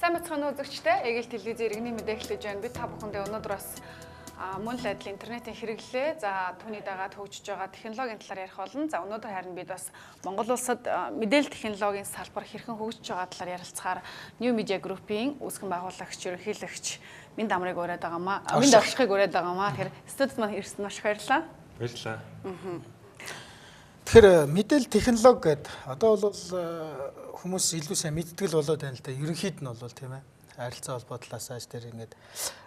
Сайн бацхан үзэгчтэй Эгэл телевизийн иргэний мэдээ эхлэж байна. Би та бүхэндээ өнөөдөр бас мөн л адил интернетийн хэрэглээ, за түүний дагаад хөгжиж байгаа технологийн талаар ярих болно. За өнөөдөр харин бид бас Монгол улсад мэдээлэл технологийн салбар хэрхэн хөгжиж байгаа талаар ярилцахаар New Media Group-ийн үүсгэн байгуулагч, ерөнхийлөгч Минд Амрыг уриад байгаа маа. Минд Оршихыг уриад байгаа маа. Тэгэхээр студид маань ирсэн маш их баярлалаа. Баярлалаа. Тэгэхээр мэдээлэл технологи гэдэг одоо бол хүмүүс илүү сайн мэддэг л болоод байна л да. Ерөнхийд нь бол тийм харилцаа холбоо талаас ааш тэр ингээд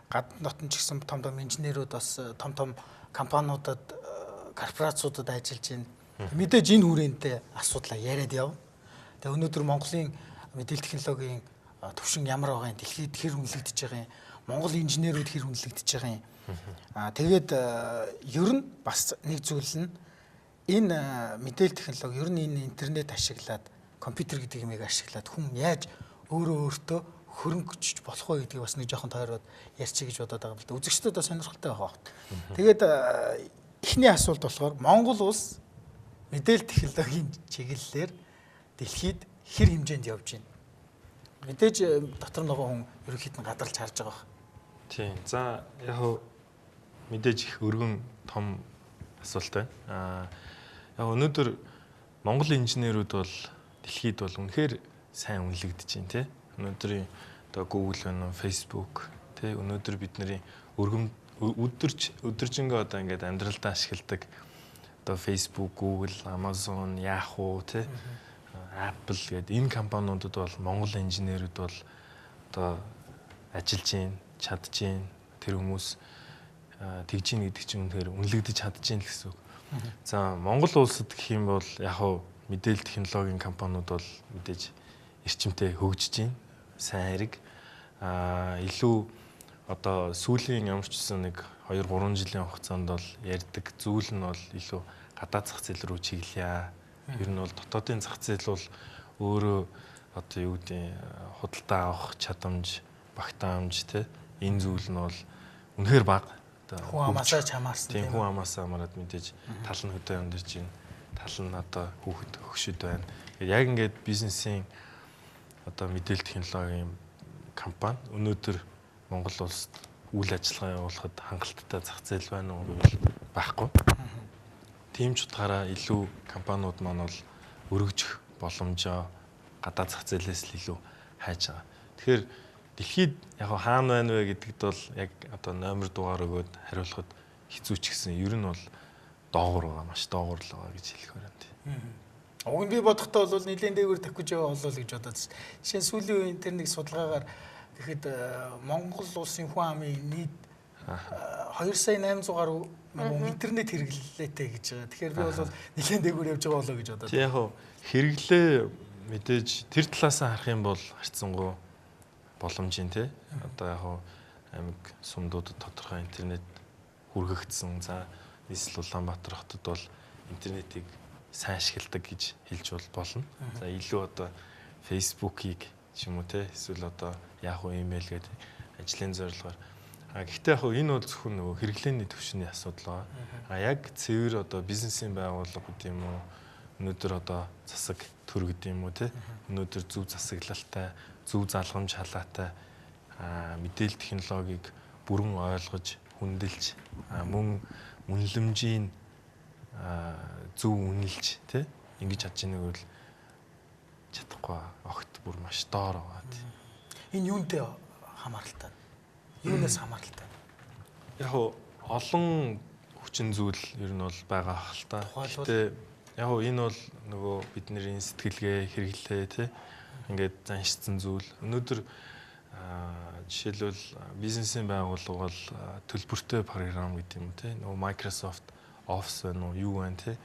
гадна дотн ч гэсэн том том инженерүүд бас том том компаниудад, корпорациудад ажиллаж байна. Мэдээж энэ хүрээндээ асуудлаа яриад явна. Тэгээ өнөөдөр Монголын мэдээлэл технологийн төвшин ямар байгаа юм, дэлхийд хэр үнэлэгдэж байгаа юм, Монгол инженерүүд хэр үнэлэгдэж байгаа юм. Аа тэгээд ер нь бас нэг зүйл нь энэ мэдээлэл технологи ер нь энэ интернет ашиглаад, компьютер гэдэг юмыг ашиглаад хүн яаж өөрөө өөртөө хөрөнгөжж болох вэ гэдгийг бас нэг жоохон тойроод ярьчих гэж бодоод байгаа юм л да. Үзэгчдэд бас сонирхолтой байх багт. Тэгээд эхний асуулт болохоор Монгол улс мэдээлэл технологийн чиглэлээр дэлхийд хэр хэмжээнд явж байна? Мэдээж дотор нөгөө хүн ерөнхийд нь гадарлаж харж байгаа байх. Тийм. За яг хөө мэдээж их өргөн том асуулт байна. Яг өнөөдөр Монгол инженерүүд бол дэлхийд бол үнэхээр сайн үнэлэгдэж байна тий. Өнөөдрийн одоо Google байна уу, Facebook тий. Өнөөдөр бидний өргөм өдөржингөө одоо ингээд амьдралдаа ашигладаг одоо Facebook, Google, Amazon, Yahoo тий. Apple гэдэг энэ компаниудад бол Монгол инженерүүд бол одоо ажиллаж байна, чадж байна. Тэр хүмүүс тэгж гин гэдэг чинь үнэхээр үнэлэгдэж чадж байна л гэсэн үг. За Монгол улсад гэх юм бол яг хав мэдээлэл технологийн компаниуд бол мэдээж эрчимтэй хөгжиж байна. Сайн хэрэг. Илүү одоо сүүлийн ямар ч гэсэн нэг 2 3 жилийн хугацаанд бол ярьдаг зүйл нь бол илүү гадаад зах зээл рүү чиглэе. Ер нь бол дотоодын зах зээл бол өөрөө одоо юу гэдэг худалдаа авах чадамж, багтаамж те энэ зүйл нь бол үнэхээр бага. Одоо хүн амаасаа чамаарсан тийм хүн амаасаа хамаарат мэдээж тал нь хөдөө амьдарч байна, тал нь одоо хүүхэд хөгшөд байна. Яг ингээд бизнесийн одоо мэдээлэл технологийн компани өнөөдөр Монгол улсад үйл ажиллагаа явуулахад хангалттай зах зээл байна уу гэвэл байхгүй. Тийм ч утгаараа илүү компаниуд маань бол өргөжих боломжоо гадаад зах зээлээс л илүү хайж байгаа. Тэгэхээр дэлхийд яг хаана байна вэ гэдэгт бол яг одоо номер дугаар өгөөд хариулахад хэцүү ч гэсэн ер нь бол доогуур байгаа, маш доогуур л байгаа гэж хэлэх байна. Уг нь би бодохдоо бол нэлээд дээгүүр тавих гэж байгаа болов гэж бодоод. Жишээ нь сүүлийн үеийн тэр нэг судалгаагаар тэгэхэд Монгол улсын хүн амын нийт 2 сая 800 гаруй мянган интернет хэрэглээтэй гэж байгаа. Тэгэхээр би бол нэлээд дээгүүр явж байгаа болоо гэж бодоод. Тийм яг хэрэглээ мэдээж тэр талаас нь харах юм бол харьцангуй боломжийн тий. Одоо яг аймаг сумдуудад тодорхой интернет хүргэгдсэн. За нийслэл Улаанбаатар хотод бол интернетийг сайн ашигладаг гэж хэлж бол болно. За илүү одоо Facebook-ийг ч юм уу тий эсвэл одоо Yahoo email гэдэг ажлын зорилгоор. А гэхдээ яг энэ бол зөвхөн нөгөө хэрэглээний түвшний асуудал байна. А яг цэвэр одоо бизнесийн байгууллага гэдэг юм уу өнөөдөр одоо засаг төр гэдэг юм уу тий өнөөдөр зөв засаглалтай, зөв залгамж халаатай мэдээлэл технологиг бүрэн ойлгож, хүндэлж, мөн үнэлэмжийн зөв үнэлж тий ингэж чадж байгааг бол чадахгүй огт бүр маш доор байгаа тий. Энэ юунтэй хамааралтай? Юунаас хамааралтай? Яг олон хүчин зүйл ер нь бол байгаа хэл та. Гэхдээ яг энэ бол нөгөө бидний сэтгэлгээ, хэрэглээ тий ингээд заншсан зүйл. Өнөөдөр жишээлбэл бизнесийн байгууллага бол төлбөртэй програм гэдэг юм тий. Нөгөө Microsoft Office байна уу, юу байна тий.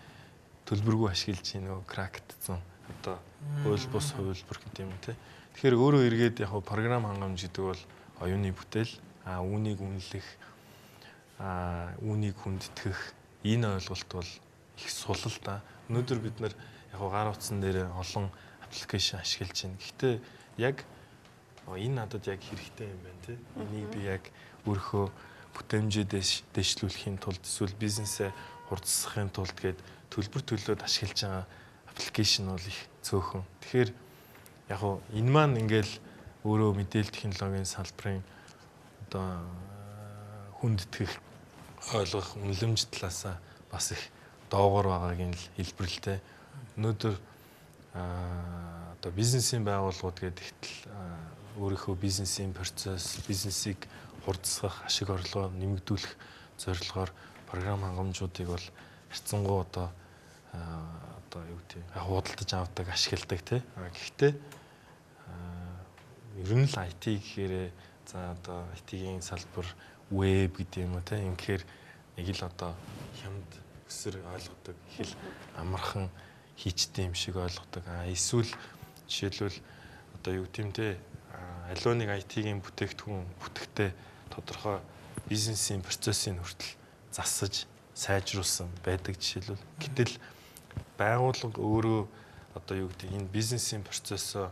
Төлбөргүй ашиглаж чинь нөгөө крактцсан одоо хууль бус хувилбар гэдэг юм тий. Тэгэхээр өөрөө эргээд яг програм хангамж гэдэг бол оюуны бүтээл, үүнийг үнэлэх, үүнийг хүндэтгэх энэ ойлголт бол их сул л да. Өнөөдөр бид нар яг гар утсан дээр олон аппликейшн ашиглаж байна. Гэхдээ яг энэ надад яг хэрэгтэй юм байна тий. Энийг би яг өөрийнхөө бүтээмжээ дэвшлүүлэхийн тулд эсвэл бизнесээ хурцсахын тулд гээд төлбөр төлөөд ашиглаж байгаа аппликейшн бол их цөөхөн. Тэгэхээр яг хуу энэ маань ингээл Өөрөө мэдээлэл технологийн салбарын одоо хүндэтгэх, ойлгох, үнэлэмж талаасаа бас их доогоор байгаагийн л хэлбэрлэлтэй. Өнөөдөр одоо бизнесийн байгууллагууд гэдэгт л өөрийнхөө бизнесийн процесс, бизнесийг хурдсгах, ашиг орлогоо нэмэгдүүлэх зорилгоор програм хангамжуудыг бол харьцангуй одоо юу гэдэг яг худалдаж авдаг, ашигладаг тий. Гэхдээ ер нь л IT гэхээр за одоо IT-ийн салбар веб гэдэг юм уу тий. Ингэхээр нэг л одоо хямд өсөр ойлгодог, их л амархан хийчтэй юм шиг ойлгодог. Эсвэл жишээлбэл одоо юу гэм те аливаа нэг IT-ийн бүтээгдэхүүн бүтэхдээ тодорхой бизнесийн процессын хүртэл засаж сайжруулсан байдаг жишээлбэл. Гэтэл байгууллага өөрөө одоо юу гэдэг энэ бизнесийн процессоо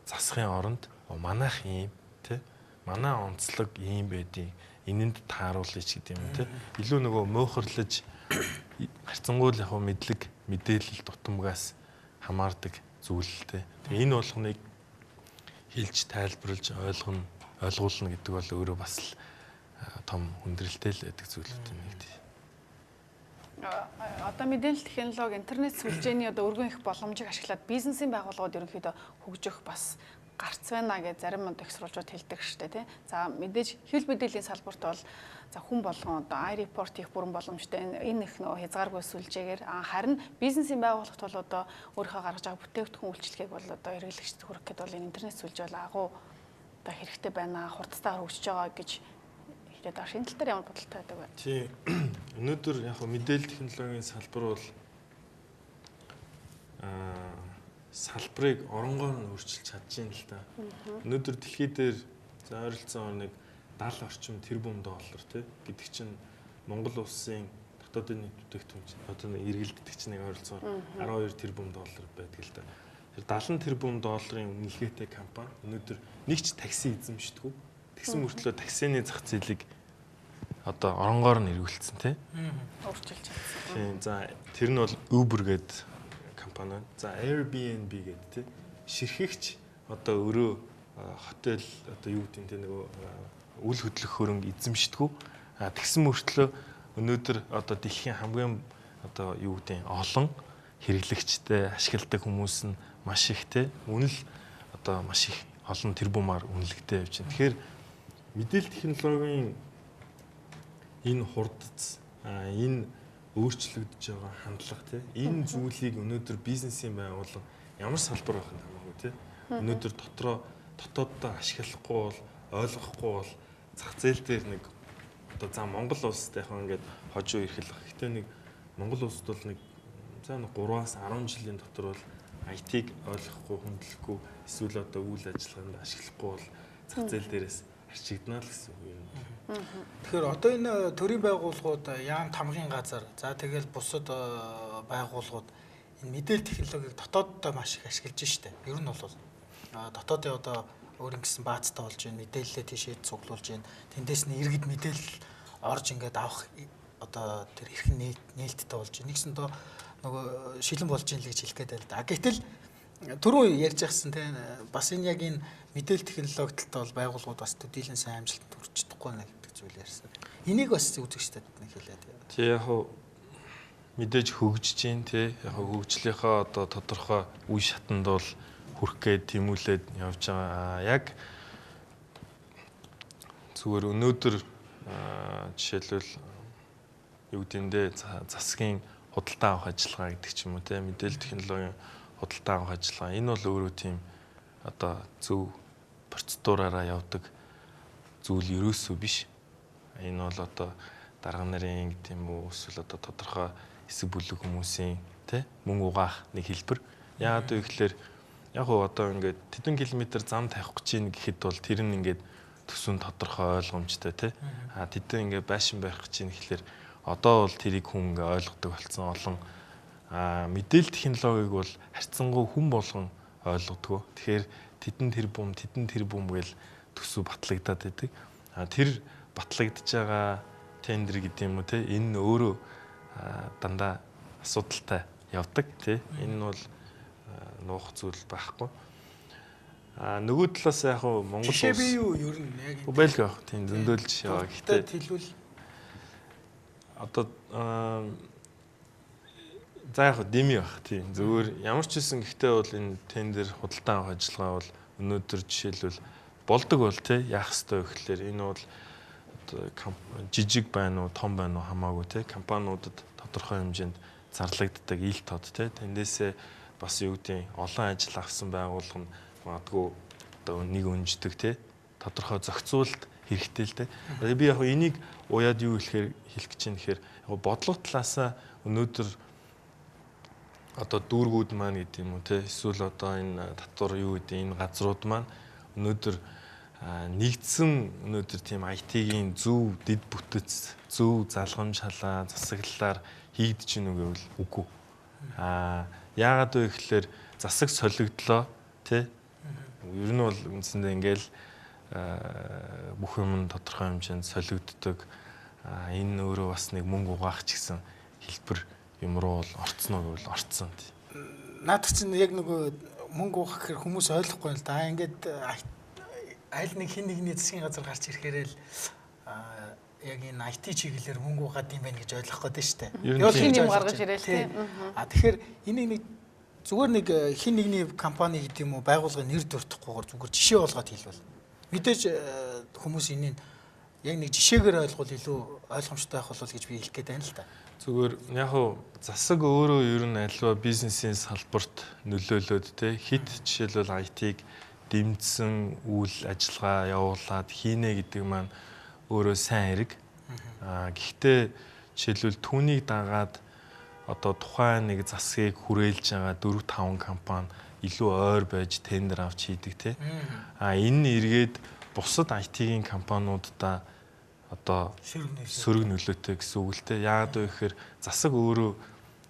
засахын оронд манайх ийм тий манай онцлог ийм байдیں۔ Энэнд тааруулъя ч гэдэг юм тий. Илүү нөгөө муухарлаж харьцангуй л яг мэдлэг мэдээлэл дутамгаас хамаардаг зүйл л тий. Тэгээ энэ болгоныг хэлж тайлбарлаж ойлгоно, ойлгуулна гэдэг бол өөрөө бас л том хүндрэлтэй л байдаг зүйлүүд нэг тий. Одоо мэдээлэл технологи, интернет сүлжээний одоо өргөн их боломжийг ашиглаад бизнесийн байгууллагууд ерөнхийдөө хөгжих бас гарц байна гэж зарим одоо их сурвалжууд хэлдэг штэ тий. За мэдээж хэвлэл мэдээллийн салбарт бол за хүн болгон одоо iReport хийх бүрэн боломжтой энэ их нөө хязгааргүй сүлжээгээр харин бизнесийн байгууллагт бол одоо өөрийнхөө гаргаж байгаа бүтээгдэхүүн үйлчилгээг бол одоо хэрэглэгчд хүргэх гээд бол энэ интернет сүлжээ бол агуу одоо хэрэгтэй байна, хурдтай хөгжиж байгаа гэж хэлээд байгаа. Энэ тал дээр ямар бодолтой байдаг вэ? Тий. Өнөөдөр яг мэдээлэл технологийн салбар бол салбарыг оронгоор нь өөрчилж чадж байна л да. Өнөөдөр дэлхий дээр за ойролцоогоор нэг 70 орчим тэрбум доллар тий гэдэг чинь Монгол улсын дотоодын нийт бүтээгдэхүүн чинь одоо нэг эргэлддэг чинь нэг ойролцоогоор 12 тэрбум доллар байдаг л да. Тэр 70 тэрбум долларын үнэлгээтэй компани өнөөдөр нэг ч такси эзэмшдэггүй. Тэгсэн мөртлөө таксины зах зээлийг одоо оронгоор нь эргүүлсэн тий. Өөрчилж чадсан. Тийм. За тэр нь бол Uber гэдэг компани. За Airbnb гэдэг тий. Ширхэгч одоо өрөө хотел одоо юу гэдэг нь тий нөгөө үл хөдлөх хөрөнгө эзэмшдэггүй. Тэгсэн мөртлөө өнөөдөр одоо дэлхийн хамгийн одоо юу гэдэг нь олон хэрэглэгчтэй ашигладаг хүмүүс нь маш их тий. Үнэл одоо маш их олон тэрбумаар үнэлэгдээ явж байна. Тэгэхээр мэдээлэл технологийн энэ хурдц, энэ өөрчлөгдөж байгаа хандлага тий. Энэ зүйлийг өнөөдөр бизнесийн байгууллага ямар салбар байх нь хамаагүй тий. Өнөөдөр дотооддоо ашиглахгүй бол ойлгохгүй бол зах зээл дээр нэг одоо за Монгол улсад яг ингээд хожуу эрхлэх. Гэтэ нэг Монгол улсад бол нэг за нэг 3-аас 10 жилийн дотор бол IT-г ойлгохгүй, хүндлэхгүй эсвэл одоо үйл ажиллагаанд ашиглахгүй бол зах зээл дээрээс арчигдана л гэсэн үг юм. Тэгэхээр одоо энэ төрийн байгууллагууд, яам тамгын газар, за тэгэл бусад байгууллагууд энэ мэдээлэл технологиг дотооддоо маш их ашиглаж штэ. Ер нь бол дотоодын одоо өөр ингэсэн баацтай болж байна, мэдээлэлээ тийшээ цуглуулж байна. Тэндээс нь иргэд мэдээлэл орж ингээд авах одоо тэр эрхэн нээлттэй болж байна. Нэгсэндээ нөгөө шилэн болж байна л гэж хэлэх гээд байна л да. Гэтэл түрүү ярьж байхсан те бас энэ яг энэ мэдээлэл технологи талд бол байгууллагууд бас төдийлөн сайн амжилтанд хүрч чадахгүй байна гэдэг зүйл ярьсан. Энийг бас үзэгчдэд нэг хэлээд. Тий яг хуу мэдээж хөгжиж гин тий яг хөгжлийнхөө одоо тодорхой үе шатанд бол хүрх гээд тэмүүлээд явж байгаа. Яг зүгээр өнөөдөр жишээлбэл юу гэдэг нь дээ засгийн худалдаа авах ажиллагаа гэдэг ч юм уу те мэдээлэл технологийн худалдаа авах ажиллагаа энэ бол өөрөө тийм одоо зөв процедураараа явдаг зүйл ерөөсөө биш. Энэ бол одоо дарга нарын гэдэг юм уу эсвэл одоо тодорхой хэсэг бүлэг хүмүүсийн те мөнгө угаах нэг хэлбэр. Яагаад вэ гэхээр яг уу одоо ингээд тэдэн километр зам тавих гэж ийн гэхэд бол тэр нь ингээд төсвөн тодорхой ойлгомжтой те. А тэдэн ингээд байшин барих гэж ийн гэхлээр одоо бол тэрийг хүн ингээ ойлгодог болсон олон мэдээлэл технологиг бол харьцангуй хүн болгон ойлгодгоо. Тэгэхээр тэдэн тэрбум гэл төсөв батлагдаад байдаг. А тэр батлагдж байгаа тендер гэдэг юм уу те энэ нь өөрөө дандаа асуудалтай явдаг те. Энэ нь бол нуух зүйл байхгүй. А нөгөө талаас яг хуу Монгол улс би юу ер нь яг байлгүй яг тийм зөндөөл жишээ байгаа. Гэхдээ хэлбэл одоо за яг дими байх тийм зүгээр ямар ч үсэн гэхдээ бол энэ тендер худалдан авах ажиллагаа бол өнөөдөр жишээлбэл болдог бол тий яах ёстой вэ гэхлээр энэ бол жижиг байна уу том байна уу хамаагүй тий компаниудад тодорхой хэмжээнд зарлагддаг ил тод тий тэндээсээ бас юу гэдгийг олон ажил авсан байгууллага нь магадгүй одоо нэг өнждөг тий тодорхой зохицуулалт хэрэгтэй л дээ. Би яг энийг уяад юу хэлэхээр хэлэх гэж байна гэхээр яг бодлого талаасаа өнөөдөр одоо дүүргүүд маань гэдэг юм уу те эсвэл одоо энэ татвар юу гэдэг энэ газрууд маань өнөөдөр нэгдсэн өнөөдөр тийм IT-ийн зөв дэд бүтэц зөв залгамж халаа засаглалаар хийгдэж гинүү гэвэл үгүй. Яагаад вэ гэхээр засаг солигдлоо те ер нь бол үндсэндээ ингээл бүх юм тодорхой хэмжээнд солигддог. Энэ өөрөө бас нэг мөнгө угаах ч гэсэн хэлбэр юм руу бол орцсон уу гэвэл орцсон. Наадах чинь яг нөгөө мөнгө угаах гэхээр хүмүүс ойлгохгүй л да. Ингээд аль нэг хин нэгний засгийн газар гарч ирэхээр л яг энэ IT чиглэлээр мөнгө угаад юм байна гэж ойлгох гээд шүү дээ. Яг хин юм гаргаж ирээл тийм. А тэгэхээр энийг нэг зүгээр нэг хин нэгний компани гэдэг юм уу байгууллагын нэр дуртахгүйгээр зүгээр жишээ болгоод хэлбэл мэдээж хүмүүс энийг яг нэг жишээгээр ойлгвол илүү ойлгомжтой байх болов гэж би хэлэх гээд байна л да. Зүгээр яг хуу засаг өөрөө ер нь альва бизнесийн салбарт нөлөөлөөд те хит жишээлбэл IT-г дэмжсэн үйл ажиллагаа явуулаад хийнэ гэдэг маань өөрөө сайн хэрэг. Гэхдээ жишээлбэл түүнийг дагаад одоо тухайн нэг засгийг хүрээлж байгаа 4 5 компани илүү ойр байж тендер авч хийдэг те. Энэ нь эргээд бусад IT-ийн компаниудаа одоо сөрөг нөлөөтэй гэсэн үг л те. Яагаад вэ гэхээр засаг өөрөө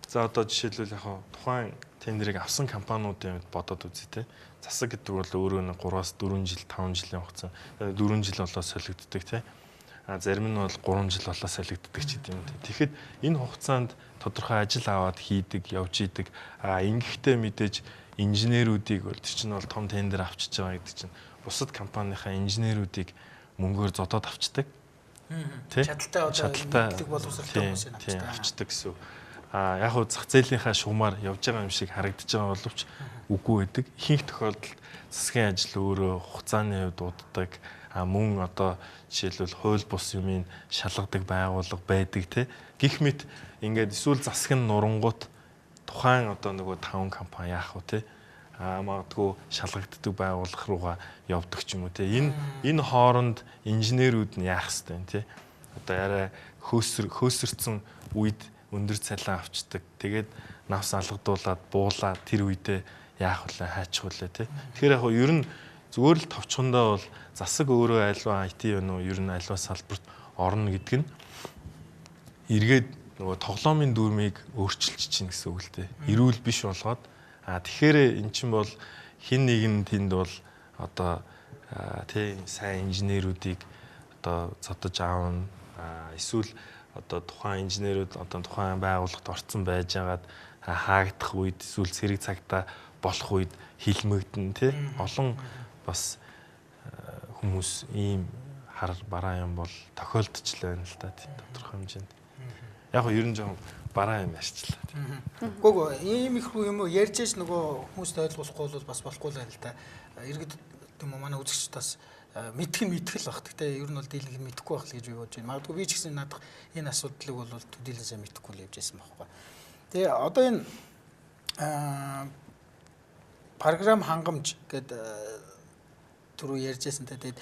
за одоо жишээлбэл яг тухайн тендерийг авсан компаниудын хувьд бодоод үзье те. Засаг гэдэг бол өөрөө нэг 3-аас 4 жил 5 жилийн хугацаа 4 жил болоо солигддог те. Зарим нь бол 3 жил болоо солигддог ч гэдэм юм те. Тэгэхэд энэ хугацаанд тодорхой ажил аваад хийдэг, явж идэг. Ингэхдээ мэдээж инженерүүдийг бол тэр чинь бол том тендер авчиж байгаа гэдэг чинь бусад компанийнхаа инженерүүдийг мөнгөөр зодоод авчдаг. Чадaltaй одоо мэдлэг боловсролтой хүмүүсийг авчдаг гэсэн. Яг хуу зах зээлийнхаа шугамар явж байгаа юм шиг харагдаж байгаа боловч үгүй байдаг. Ихэнх тохиолдолд засгийн ажил өөрөө хугацааны хувьд уддаг. Мөн одоо жишээлбэл хууль бус юмыг шалгадаг байгууллага байдаг те. Гэх мэт ингээд эсвэл засаг нь нурангуут тухайн одоо нөгөө 5 компани яах вэ те. Магадгүй шалгагддаг байгууллага руугаа явдаг ч юм уу те. Энэ хооронд инженерүүд нь яах хэвтэй юм те. Одоо арай хөөсөрцөн үед өндөр цалин авчдаг. Тэгээд навс алгадуулаад буулаад тэр үедээ яах вэ хайчих вүлээ те. Тэгэхээр яг ер нь зүгээр л товчхондоо бол засаг өөрөө альва IT байна уу ер нь альва салбарт орно гэдэг нь эргээд нөгөө тоглоомын дүрмийг өөрчилж чинь гэсэн үг л те. Эрүүл биш болгоод тэгэхээр эн чинь бол хин нэгэн тэнд бол одоо тий сайн инженерүүдийг одоо цодож аавна эсвэл одоо тухайн инженерүүд одоо тухайн байгууллагт орцсон байжгаад хаагдах үед эсвэл цэрэг цагтаа болох үед хилмэгдэн тий олон бас хүмүүс ийм хар бараа юм бол тохиолдчихлоо байна л да тий тодорхой хэмжээнд. Яг нь ер нь жоохон бараа юм ярьчлаа тий. Үгүй ийм их юм уу ярьж ээж нөгөө хүмүүст ойлгуулахгүй бол бас болохгүй л байна л да. Иргэд юм уу манай үзэгчд бас мэдэх нь мэдэх л баг. Гэтэ ер нь бол дийлэнх нь мэдэхгүй байх л гэж би бодож байна. Магадгүй би ч гэсэн наадах энэ асуудлыг бол төдийлөн сайн мэдэхгүй л явж байсан байхгүй. Тэгээ одоо энэ програм хангамж гэдэг түрүү ярьж байсан та тэгээд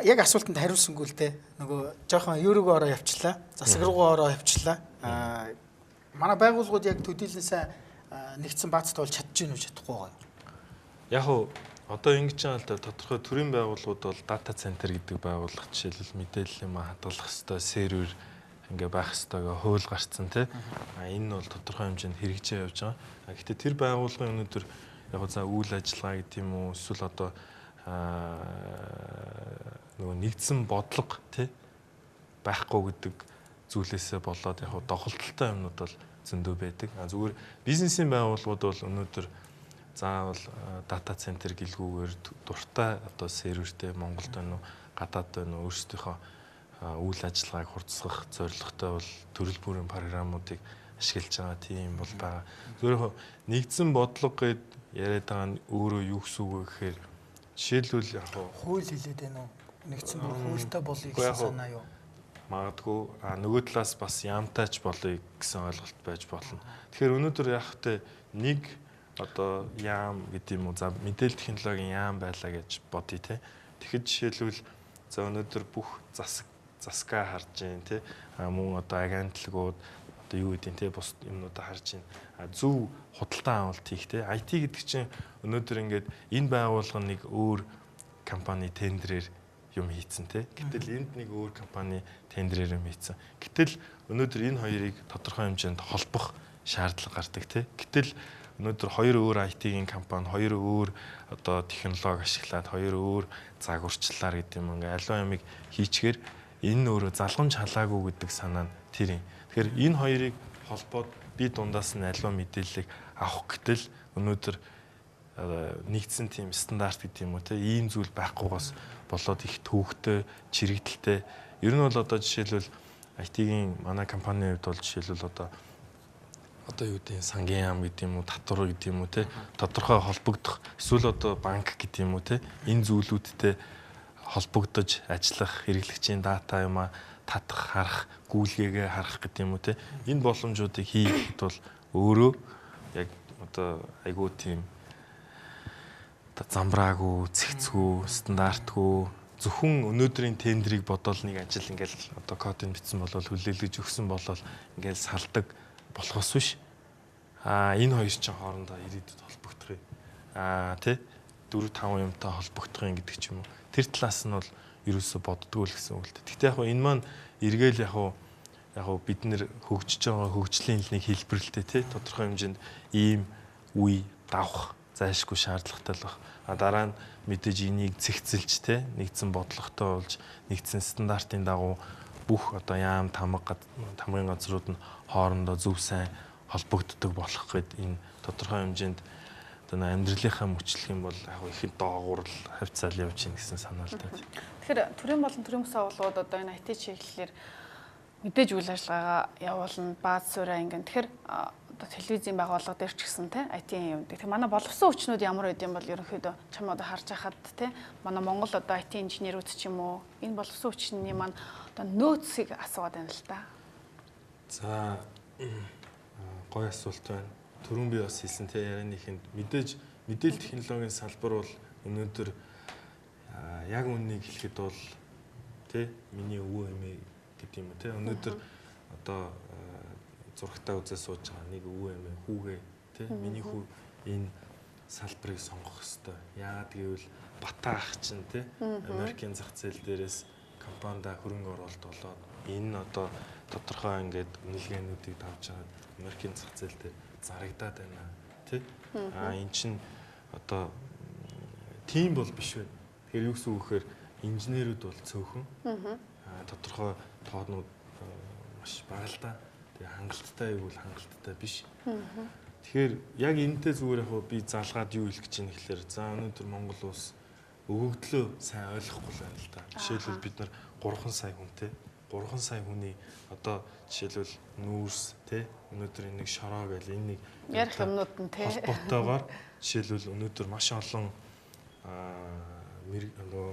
яг асуултанд хариулсангүй л те. Нөгөө жоохон юу руугаа ороо явчлаа. Засаг руугаа ороо явчлаа. Манай байгууллагууд яг төдийлөн сайн нэгдсэн баацтай бол чадж гин үү чадахгүй байгаа юм. Яг уу одоо ингэж байгаа л да тодорхой төрийн байгууллагууд бол дата центр гэдэг байгууллага жишээлбэл мэдээлэл юм хадгалах хэвээр сервер ингээ байх хэвээр хууль гарцсан тий. Энэ нь бол тодорхой хэмжээнд хэрэгжээ явж байгаа. Гэхдээ тэр байгууллагын өнөөдөр яг за үйл ажиллагаа гэдэг юм уу эсвэл одоо нөгөө нэгдсэн бодлого тий байхгүй гэдэг зүйлээсээ болоод яг дохолтолтой юмнууд бол зөндөө байдаг. Зүгээр бизнесийн байгууллагууд бол өнөөдөр Заавал дата центр гэлгүүгээр дуртай одоо сервертэй Монголд байна уу, гадаад байна уу өөрсдийнхөө үйл ажиллагааг хурцсах зорилготой бол төрөл бүрийн програмуудыг ашиглаж байгаа тийм бол байгаа. Зүгээр яг нэгдсэн бодлого гэд яриад байгаа нь өөрөө юу гэсэн үг вэ гэхээр жишээлбэл яг хууль хэлээд байна уу? Нэгдсэн бүр хуультай болъё гэсэн санаа юу? Магадгүй нөгөө талаас бас яамтайч болъё гэсэн ойлголт байж болно. Тэгэхээр өнөөдөр яг тэ нэг одоо яам гэдэг юм уу, за мэдээлэл технологийн яам байлаа гэж бодъё те. Тэгэхэд жишээлбэл за өнөөдөр бүх засгаа харж гин те, мөн одоо агентлагууд одоо юу гэдэг те бус юмнуудаа харж гин. Зөв худалдан авалт хийх те. IT гэдэг чинь өнөөдөр ингээд энэ байгууллага нэг өөр компани тендерээр юм хийцэн те. Гэтэл энд нэг өөр компани тендерээр юм хийцэн. Гэтэл өнөөдөр энэ хоёрыг тодорхой хэмжээнд холбох шаардлага гардаг те. Гэтэл өнөөдөр хоёр өөр IT-ийн компани, хоёр өөр одоо технологи ашиглаад, хоёр өөр загварчлалаар гэдэг юм ингээ аливаа юмыг хийчгээр энэ нь өөрөө залгамж халаагүй гэдэг санаа нь тэр юм. Тэгэхээр энэ хоёрыг холбоод би дундаас нь аливаа мэдээллийг авах гэтэл өнөөдөр нэгдсэн тийм стандарт гэдэг юм уу те, ийм зүйл байхгүйгоос болоод их төвөгтэй, чирэгдэлтэй. Ер нь бол одоо жишээлбэл IT-ийн манай компанийн хувьд бол жишээлбэл одоо юу гэдэг сангийн яам гэдэг юм уу, татвар гэдэг юм уу те, тодорхой холбогдох эсвэл одоо банк гэдэг юм уу те, энэ зүйлүүдтэй холбогдож ажиллах, хэрэглэгчийн дата юм а татах, харах, гүйлгээгээ харах гэдэг юм уу те, энэ боломжуудыг хийхэд бол өөрөө яг одоо айгуу тийм замбраагүй, цэгцгүй, стандартгүй зөвхөн өнөөдрийн тендрийг бодоол нэг ажил ингээл одоо кодыг бичсэн болол хүлээлгэж өгсөн болол ингээл салдаг болохоос биш. Энэ хоёр чинь хоорондоо ирээдүйд холбогдох юм. Тэ 4 5 юмтай холбогдох юм гэдэг ч юм уу. Тэр талаас нь бол ерөөсө боддгоо л гэсэн үг л дээ. Гэхдээ яг энэ маань эргээл яг бид нэр хөгжиж байгаа хөгжлийн нэг хэлбэрлэлтэй тэ тодорхой хэмжээнд ийм үе давах зайлшгүй шаардлагатай л баг. Дараа нь мэдээж энийг цэгцэлж тэ нэгдсэн бодлоготой болж нэгдсэн стандартын дагуу бүх одоо яам тамгын газрууд нь хоорондоо зөв сайн холбогддог болох гээд энэ тодорхой хэмжээнд одоо амьдралынхаа мөчлөх юм бол яг их доогуур л хавцаал явж гин гэсэн санаа л да. Тэгэхээр төрийн болон төрийн бус агуулгууд одоо энэ IT чиглэлээр мэдээж үйл ажиллагаагаа явуулна, бааз суурай ингэн. Тэгэхээр одоо телевизийн байгууллага дээр ч гэсэн те IT-ийн юм. Тэгэхээр манай боловсон хүчнүүд ямар байд юм бол ерөнхийдөө чам одоо харж хахад те манай Монгол одоо IT инженерүүд ч юм уу энэ боловсон хүчний маань одоо нөөцийг асууад байна л да. За гоё асуулт байна. Түрүүн би бас хэлсэн те ярианыхэнд мэдээж мэдээлэл технологийн салбар бол өнөөдөр яг үннийг хэлэхэд бол те миний өвөө эмээ гэдэг юм уу те өнөөдөр одоо зурагтаа үзээ сууж байгаа нэг өвөө эмээ хүүгээ те миний хүү энэ салбарыг сонгох ёстой. Яагаад гэвэл Бата ах чинь те Америкийн зах зээл дээрээс компанида хөрөнгө оруулалт болоод энэ одоо тодорхой ингээд үнэлгээнүүдийг давж байгаа Америкийн зах зээл дээр зарагдаад байна тий. Энэ чинь одоо тийм бол биш вэ. Тэгэхээр юу гэсэн үг гэхээр инженерүүд бол цөөхөн. Тодорхой тоонууд маш бага л да. Тэгээ хангалттай юу бол хангалттай биш. Тэгэхээр яг энэтэй зүгээр яг би залгаад юу хэлэх гэж байна гэхээр за өнөөдөр Монгол улс өгөгдлөө сайн ойлгохгүй л байна л да. Жишээлбэл бид нар 3 сая хүнтэй 3 сая хүний одоо жишээлбэл нүүрс те өнөөдөр энэ нэг шороо гэл энэ нэг ярих юмнууд нь те холбоотойгоор жишээлбэл өнөөдөр маш олон нөгөө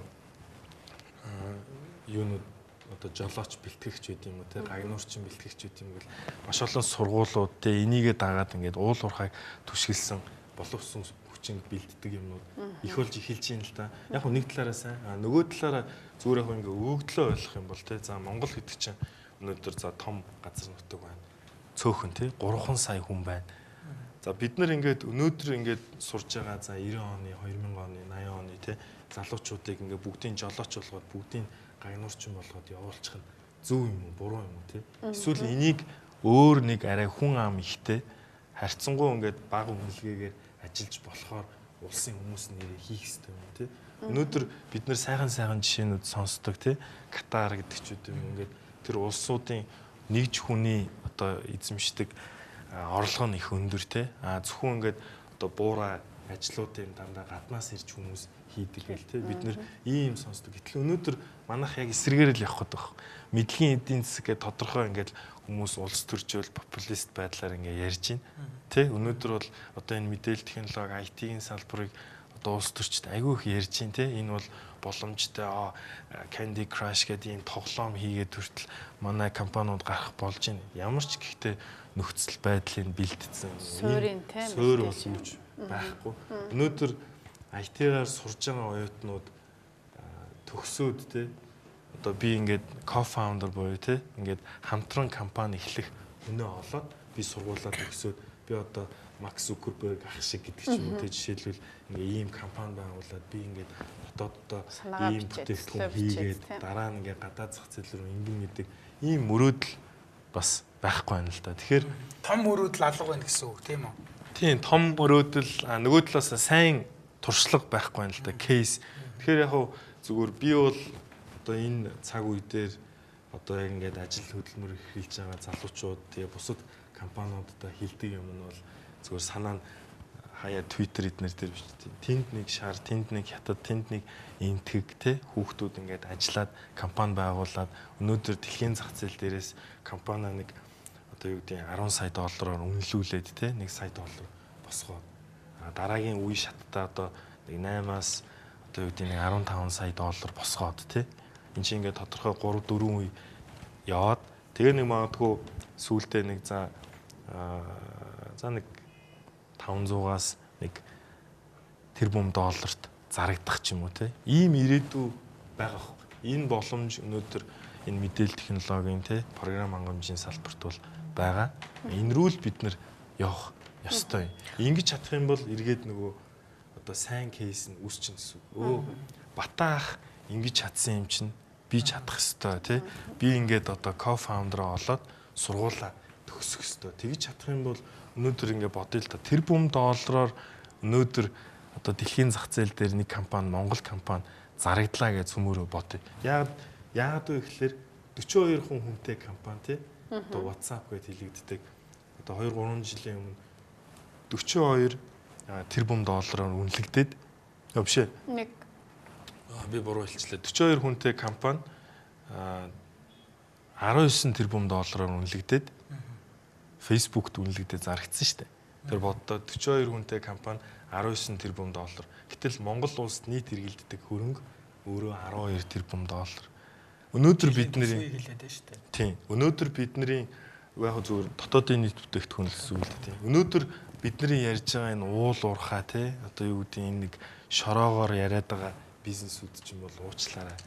юунууд одоо жолооч бэлтгэгч байд юм уу те гагнуурчин бэлтгэгч байд юм гэл маш олон сургуулиуд те энийгээ дагаад ингээд уул уурхайг түшгэлсэн боловсон хүчин бэлддэг юмнууд их болж эхэлж байна л да. Яг нэг талаараа сайн, нөгөө талаараа зүгээр яг ингээ өгөгдлөө ойлгох юм бол те за Монгол гэдэг чинь өнөөдөр за том газар нутаг байна. Цөөхөн те 3 сая хүн байна. За бид нар ингээд өнөөдөр ингээд сурж байгаа за 90 оны, 2000 оны, 80 оны те залуучуудыг ингээд бүгдийн жолооч болгоод бүгдийн гагнуурчин болгоод явуулчих нь зөв юм уу, буруу юм уу те. Эсвэл энийг өөр нэг арай хүн ам ихтэй харьцангуй ингээд бага үнэлгээгээр ажиллаж болохоор улсын хүмүүс нэрээ хийх ёстой юм тий. Өнөөдөр бид нэр сайхан сайхан жишээнүүд сонсдог тий. Катар гэдэг ч юм ингээд тэр улсуудын нэгж хүний одоо эзэмшдэг орлого нь их өндөр тий. А зөвхөн ингээд одоо буура ажлуудын дандаа гаднаас ирж хүмүүс хийдэг гэл те бид нэр ийм сонсдог. Гэтэл өнөөдөр манайх яг эсрэгээр л явах гэдэг баг. Мэдлэгийн эдийн засаг гэдэг тодорхой ингээд хүмүүс улс төржөөл популист байдлаар ингээд ярьж байна. Тэ өнөөдөр бол одоо энэ мэдээлэл технологи IT-ийн салбарыг одоо улс төрчд айгүй их ярьж байна те. Энэ бол боломжтой Candy Crush гэдэг ийм тоглоом хийгээд хүртэл манай компаниуд гарах болж байна. Ямар ч гэхдээ нөхцөл байдлыг бэлтгэсэн суурийн те суур боломж байхгүй. Өнөөдөр IT-гаар сурж байгаа оюутнууд төгсөөд те одоо би ингээд co-founder буюу те ингээд хамтран компани эхлэх өнөө олоод би сургуулаа төгсөөд би одоо Марк Зукерберг ах шиг гэдэг ч юм уу те жишээлбэл ингээ ийм компани байгуулад би ингээд дотооддоо ийм бүтээгдэхүүн хийгээд дараа нь ингээ гадаад зах зээл рүү ингэн гэдэг ийм мөрөөдөл бас байхгүй байна л да. Тэгэхээр том мөрөөдөл алга байна гэсэн үг тийм үү? Тийм, том мөрөөдөл нөгөө талаас сайн туршлага байхгүй байна л да. Кейс. Тэгэхээр яг хуу зүгээр би бол одоо энэ цаг үе дээр одоо яг ингээд ажил хөдөлмөр эхэлж байгаа залуучууд тэгээ бусад компаниудад хилдэг юм нь бол зүгээр санаа нь хаяа Twitter эднэр дээр биш тийм. Тэнд нэг шар, тэнд нэг хятад, тэнд нэг энтгэг те хүүхдүүд ингээд ажиллаад компани байгуулад өнөөдөр дэлхийн зах зээл дээрээс компани нэг одоо юу гэдэг 10 сая доллараар үнэлүүлээд те 1 сая доллар босгоод дараагийн үе шаттай одоо нэг 8-аас одоо юу гэдэг нэг 15 сая доллар босгоод те энэ чинь ингээд тодорхой 3 4 үе яваад тэгээ нэг магадгүй сүүлдээ нэг за нэг 500-аас нэг тэрбум долларт зарагдах ч юм уу те. Ийм ирээдүй байгаа хөө. Энэ боломж өнөөдөр энэ мэдээлэл технологийн те програм хангамжийн салбарт бол байгаа. Энэ рүү л бид нэр явах ёстой. Ингэж чадах юм бол эргээд нөгөө одоо сайн кейс нь үүсчин гэсэн үг. Өө Бата ах ингэж чадсан юм чинь би чадах ёстой те. Би ингээд одоо co-founder-аа олоод сургуулаа төгсөх ёстой. Тэгж чадах юм бол өнөөдөр ингээ бодъё л да. Тэрбум доллараар өнөөдөр одоо дэлхийн зах зээл дээр нэг компани, Монгол компани зарагдлаа гэж цөмөрөө бодъё. Яагаад вэ гэхээр 42 хүн хүнтэй компани тий. Одоо WhatsApp гэж хэлэгддэг. Одоо 2 3 жилийн өмнө 42 тэрбум доллараар үнэлэгдээд биш ээ. Нэг би буруу хэлчихлээ. 42 хүнтэй компани 19 тэрбум доллараар үнэлэгдээд Facebook-т үнэлэгдээ зарагдсан шүү дээ. Тэр боддоо 42 хүнтэй компани 19 тэрбум доллар. Гэтэл Монгол улсад нийт эргэлддэг хөрөнгө өөрөө 12 тэрбум доллар. Өнөөдөр бидний хэлээд байна шүү дээ. Тийм. Өнөөдөр бидний яг зүгээр дотоодын нийт бүтээгдэхүүн л гэсэн үг л дээ. Тийм. Өнөөдөр бидний ярьж байгаа энэ уул уурхаа тий одоо юу гэдэг энэ нэг шороогоор яриад байгаа бизнесүүд ч юм бол уучлаарай.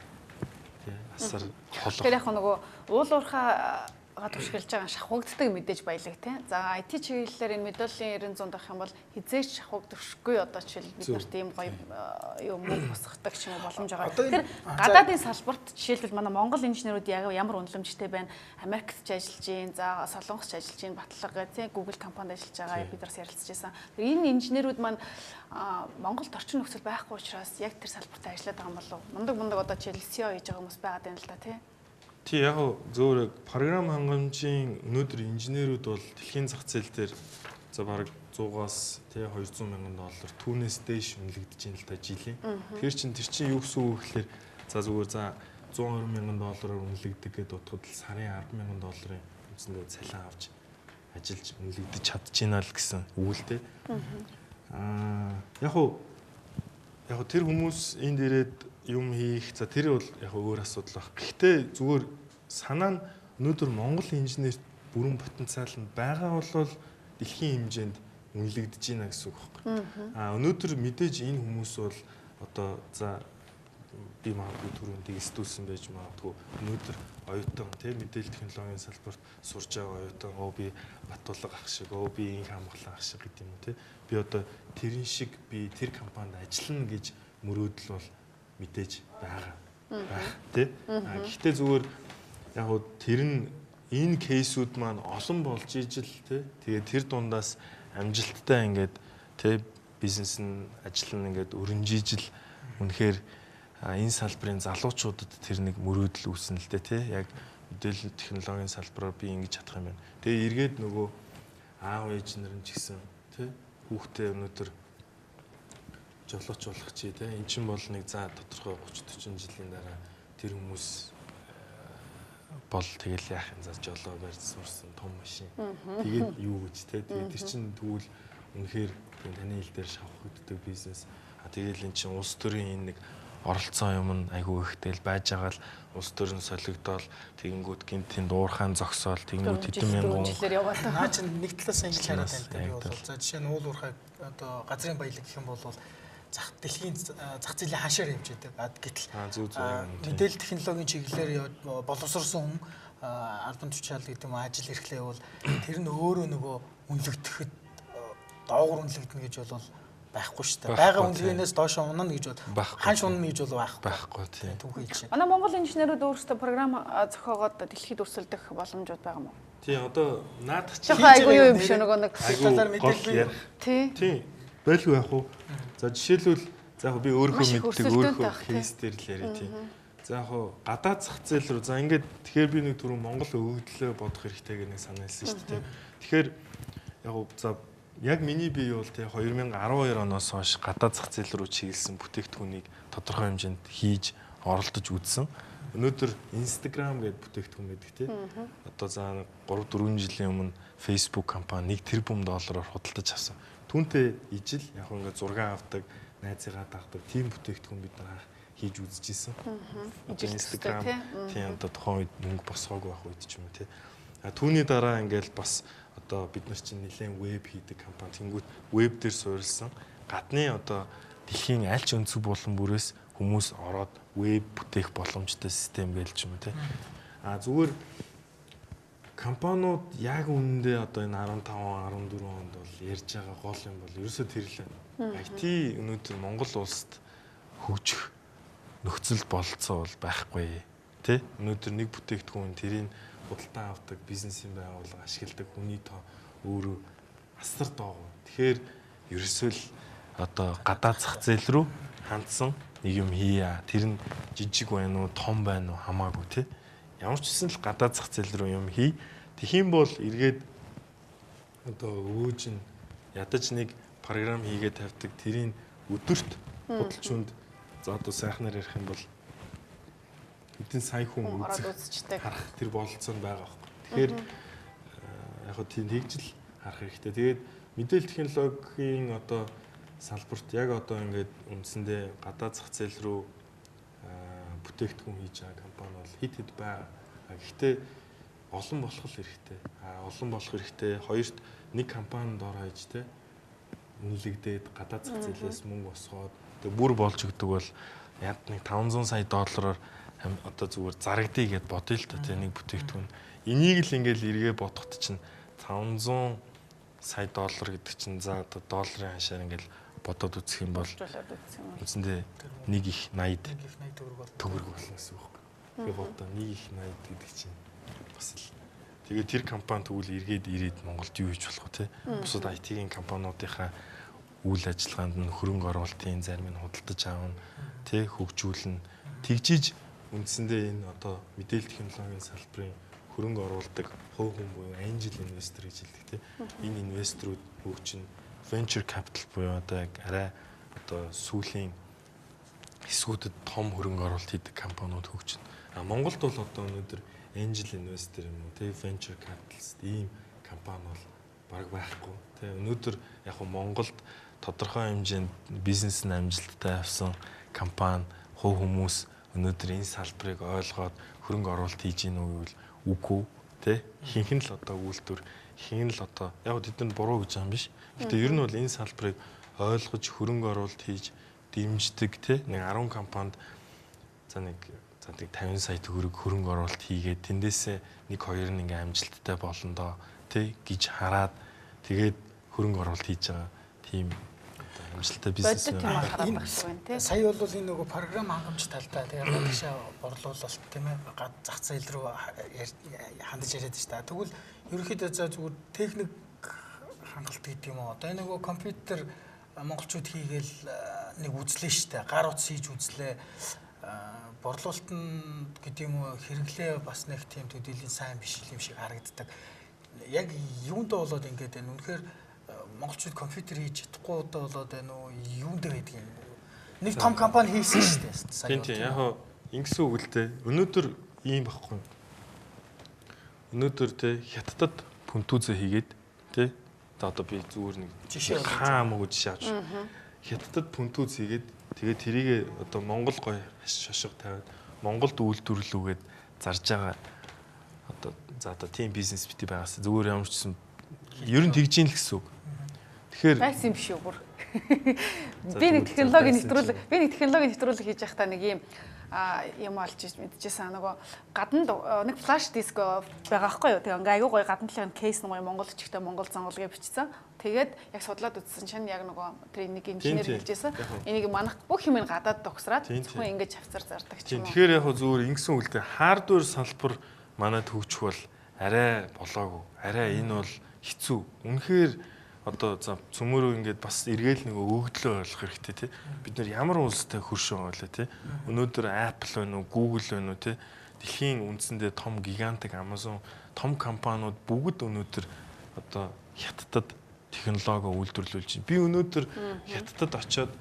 Тий. Асар холох. Тэр яг нөгөө уул уурхаа түшгэлж байгаа шавхагддаг мэдээж баялаг тий. За IT чиглэлээр энэ мэдээллийн 90 100 авах юм бол хизээч шавхагдахгүй одоо жишээл бид нарт ийм гоё юм мөнгө босгодог ч юм уу боломж байгаа. Тэгэхээр гадаадын салбарт жишээлбэл манай Монгол инженерүүд яг ямар үнэлэмжтэй байна? Америкт ч ажиллаж гин, за Солонгост ч ажиллаж гин, Батлага тий Google компанид ажиллаж байгаа бид нараас ярилцж байсан. Тэр энэ инженерүүд маань Монголд орчин нөхцөл байхгүй учраас яг тэр салбарт ажиллаад байгаа юм болов уу? Мундаг одоо жишээл SEO хийж байгаа хүмүүс байгаад байна л да тий. Тий яг зөвөр програм хангамжийн өнөөдөр инженерүүд бол дэлхийн зах зээл дээр за бараг 100-аас тий 200 мянган доллар түүнээс дээш үнэлэгдэж байна л та жилийн. Тэгэхээр чин тэр чинь юу гэсэн үг гэхээр за зүгээр за 120 мянган доллараар үнэлэгдэг гэдээ бодоход л сарын 10 мянган долларын үндсэндээ цалин авч ажиллаж үнэлэгдэж чадчихна л гэсэн үг л дээ. Яг уу тэр хүмүүс энд ирээд юм хийх за тэр бол яг өөр асуудал баг. Гэхдээ зүгээр санаа нь өнөөдөр Монгол инженерт бүрэн потенциал нь байгаа бол дэлхийн хэмжээнд үнэлэгдэж байна гэсэн үг байхгүй. Өнөөдөр мэдээж энэ хүмүүс бол одоо за би магадгүй түрүүн дэгсдүүлсэн байж магадгүй өнөөдөр оюутан тий мэдээлэл технологийн салбарт сурж байгаа оюутан оо би Батулга ах шиг оо би инх хамгаалан ах шиг гэдэг юм уу тий би одоо тэрэн шиг би тэр компанид ажиллана гэж мөрөөдөл бол мэдээж байгаа байх тий. Гэхдээ зүгээр яг хуу тэр нь энэ кейсүүд маань олон болж ижил тий. Тэгээ тэр дундаас амжилттай ингээд тий бизнес нь ажил нь ингээд өрнжижил үнэхээр энэ салбарын залуучуудад тэр нэг мөрөөдөл үүснэ л дээ тий. Яг мэдээлэл технологийн салбараар би ингэж чадах юм байна. Тэгээ эргээд нөгөө аав ээж нар нь ч гэсэн тий хүүхдээ өнөөдөр жолооч болох чи те. Эн чинь бол нэг за тодорхой 30 40 жилийн дараа тэр хүмүүс бол тэгэл яах юм, за жолоо барьж сурсан том машин. Тэгээд юу гэж те. Тэгээд тэр чинь тэгвэл үнэхээр таны хэл дээр шавхагддаг бизнес. А тэгэл эн чинь улс төрийн энэ нэг оролцоо юм нь айгүй ихтэй л байж байгаа л улс төр нь солигдоол тэгэнгүүт гинтийн дуурхаан зогсоол тэгэнгүүт хэдэн мянган жилээр яваад. Наа чинь нэг талаас ингэж хараад байна л да, би бол. За жишээ нь уул уурхай одоо газрын баялаг гэх юм бол зах дэлхийн зах зээлийн хашаар явж байдаг. А гэтэл мэдээлэл технологийн чиглэлээр боловсрсон хүн албан тушаал гэдэг юм ажил эрхлээ бол тэр нь өөрөө нөгөө үнэлэгдэхэд доогуур үнэлэгдэнэ гэж бол байхгүй шүү дээ. Байгаа үнэлгээнээс доош унана гэж бол ханш унана гэж бол байхгүй тийм. Түүхий жишээ. Манай Монгол инженерүүд өөрсдөө програм зохиогоод дэлхийд өрсөлдөх боломжууд байгаа юм уу? Тийм, одоо наадах чинь айгүй юу юм биш нөгөө нэг талаар мэдээлэл тий. Тийм. Байлгүй яах вэ? За жишээлбэл за яг би өөрөө мэддэг өөрөө кейс дээр л яриа тийм. За яг гадаад зах зээл рүү за ингээд тэгэхээр би нэг түрүү Монгол өгөгдлөө бодох хэрэгтэй гэх нэг санаа хэлсэн шүү дээ. Тэгэхээр яг за яг миний бие бол тий 2012 оноос хойш гадаад зах зээл рүү чиглэсэн бүтээгдэхүүнийг тодорхой хэмжээнд хийж оролдож үзсэн. Өнөөдөр Instagram гэдэг бүтээгдэхүүн байдаг тий. Одоо за 3-4 жилийн өмнө Facebook компани 1 тэрбум доллараар худалдаж авсан. Түүнтэй ижил яг ингээд зураг авдаг, найзыгаа дагдаг тийм бүтээгдэхүүн бид нар анх хийж үзэж исэн. Instagram тийм одоо тухайн үед мөнгө босгоогүй байх үед ч юм уу тий. А түүний дараа ингээд бас одоо бид нар чинь нэлээд веб хийдэг компани. Тэнгүүт веб дээр суурилсан гадны одоо дэлхийн аль ч өнцөг булан бүрээс хүмүүс ороод веб бүтээх боломжтой систем гээл ч юм уу тий. А зүгээр компаниуд яг үнэндээ одоо энэ 15 14 онд бол ярьж байгаа гол юм бол ерөөсөө тэр л байна. IT өнөөдөр Монгол улсад хөгжих нөхцөл бололцоо бол байхгүй тий. Өнөөдөр нэг бүтээгдэхүүн тэрийг худалдан авдаг бизнесийн байгууллага ашигладаг хүний тоо өөрөө асар доогүй. Тэгэхээр ерөөсөө л одоо гадаад зах зээл рүү хандсан нэг юм хийя. Тэр нь жижиг байна уу, том байна уу хамаагүй тий. Ямар ч гэсэн л гадаад зах зээл рүү юм хий. Тэгхийн бол эргээд одоо өвөөж нь ядаж нэг програм хийгээд тавьдаг. Тэрийг өдөрт худалчунд за одоо сайхнаар ярих юм бол хэдэн сая хүн үзэх харах тэр бололцоо нь байгаа байхгүй. Тэгэхээр яг хөө тийм тэгжил харах хэрэгтэй. Тэгээд мэдээлэл технологийн одоо салбарт яг одоо ингээд үндсэндээ гадаад зах зээл рүү бүтээгдэхүүн хийж байгаа компани бол хэд хэд байгаа. Гэхдээ олон болох л хэрэгтэй. Олон болох хэрэгтэй. Хоёрт нэг компанид ор хайж те үнэлэгдээд гадаад зах зээлээс мөнгө босгоод тэг бүр болж өгдөг бол яд нэг 500 сая доллараар одоо зүгээр зарагдъя гэд бодъё л та тий нэг бүтээгдэхүүн. Энийг л ингээл эргээ бодоход чинь 500 сая доллар гэдэг чинь за одоо долларын хашаар ингээл бодоод үзэх юм бол үндсэндээ нэг их 80 төгрөг болно гэсэн үг байхгүй. Тэгээ бодоо нэг их 80 гэдэг чинь бас л тэгээ тэр компани тэгвэл эргээд ирээд Монголд юу хийж болох вэ те? Бусад IT-ийн компаниудынхаа үйл ажиллагаанд нь хөрөнгө оруулалтын зарим нь худалдаж аавна те, хөгжүүлнэ. Тэгжиж үндсэндээ энэ одоо мэдээлэл технологийн салбарын хөрөнгө оруулдаг хувь хүн буюу angel investor гэж хэлдэг те. Энэ инвесторууд хөгжин venture capital буюу одоо яг арай одоо сүүлийн хэсгүүдэд том хөрөнгө оруулалт хийдэг компаниуд хөгжинэ. А Монголд бол одоо өнөөдөр angel investor юм уу те, venture capitalist ийм компани бол баг байхгүй те. Өнөөдөр яг нь Монголд тодорхой хэмжээнд бизнес нь амжилттай авсан компани хувь хүмүүс өнөөдөр энэ салбарыг ойлгоод хөрөнгө оруулалт хийж гин үү гэвэл үгүй те. Ихэнх нь л одоо үйлдвэр, ихэнх нь л одоо яг тэд нар буруу гэж байгаа юм биш. Гэтэ ер нь бол энэ салбарыг ойлгож хөрөнгө оруулалт хийж дэмждэг те. Нэг 10 компанид за нэг 50 сая төгрөг хөрөнгө оруулалт хийгээд тэндээсээ нэг хоёр нь ингээм амжилттай болно доо те гэж хараад тэгээд хөрөнгө оруулалт хийж байгаа тийм амжилттай бизнес байна. Сая бол энэ нөгөө програм хангамж талдаа тэгээ гадагшаа борлуулалт тийм ээ зах зээл рүү хандаж яриад шүү дээ. Тэгвэл ерөнхийдөө за зүгээр техник хангалт гэдэг юм уу? Одоо энэ нөгөө компьютер монголчууд хийгээл нэг үзлээ шүү дээ. Гар утас хийж үзлээ. Борлуулалт нь гэдэг юм уу хэрэглээ бас нэг тийм төдийлөн сайн биш юм шиг харагддаг. Яг юундаа болоод ингээд байна. Үнэхээр Монголчууд компьютер хийж чадахгүй одоо болоод байна уу? Юун дээр байдаг юм? Нэг том компани хийсэн шүү дээ. Сая. Тийм яг хоо ингэсэн үг л дээ. Өнөөдөр ийм байхгүй. Өнөөдөр те хятадд пүнтүүзэ хийгээд те за одоо би зүгээр нэг жишээ хаамаагүй жишээ авч. Хятадд пүнтүүз хийгээд тэгээд тэрийг одоо Монгол гоё шошго тавиад Монголд үйлдвэрлүүгээд зарж байгаа одоо за одоо тийм бизнес бити байгаас зүгээр ямар ч гэсэн ер нь тэгж ийн л гэсэн үг. Тэгэхээр байсан юм биш үү бүр. Би нэг технологийн нэвтрүүлэг би нэг технологийн нэвтрүүлэг хийж байхдаа нэг ийм юм олж мэдчихсэн. Нөгөө гадна нэг флаш диск байгаа байхгүй юу. Тэгээ ингээ айгүй гоё гадна талын кейс нэг гоё монгол өчгтэй монгол зангал гэж бичсэн. Тэгээд яг судлаад үзсэн чинь яг нөгөө тэр нэг инженер хэлжсэн. Энийг манах бүх юм нь гадаад догсраад зөвхөн ингэж хавцар зардаг ч юм уу. Тэгэхээр яг зүгээр ингэсэн үлдээ хардвер салбар манад хөгжих бол арай болоогүй. Арай энэ бол хэцүү. Үнэхээр одоо за цөмөрөө ингээд бас эргээл нэг өгөгдлөө ойлгох хэрэгтэй тий. Бид нэр ямар улстай хөршөө байгаа лээ тий. Өнөөдөр Apple байна уу, Google байна уу тий. Дэлхийн үндсэндээ том гигантик Amazon том компаниуд бүгд өнөөдөр одоо хятадд технологи үйлдвэрлүүлж байна. Би өнөөдөр хятадд очиод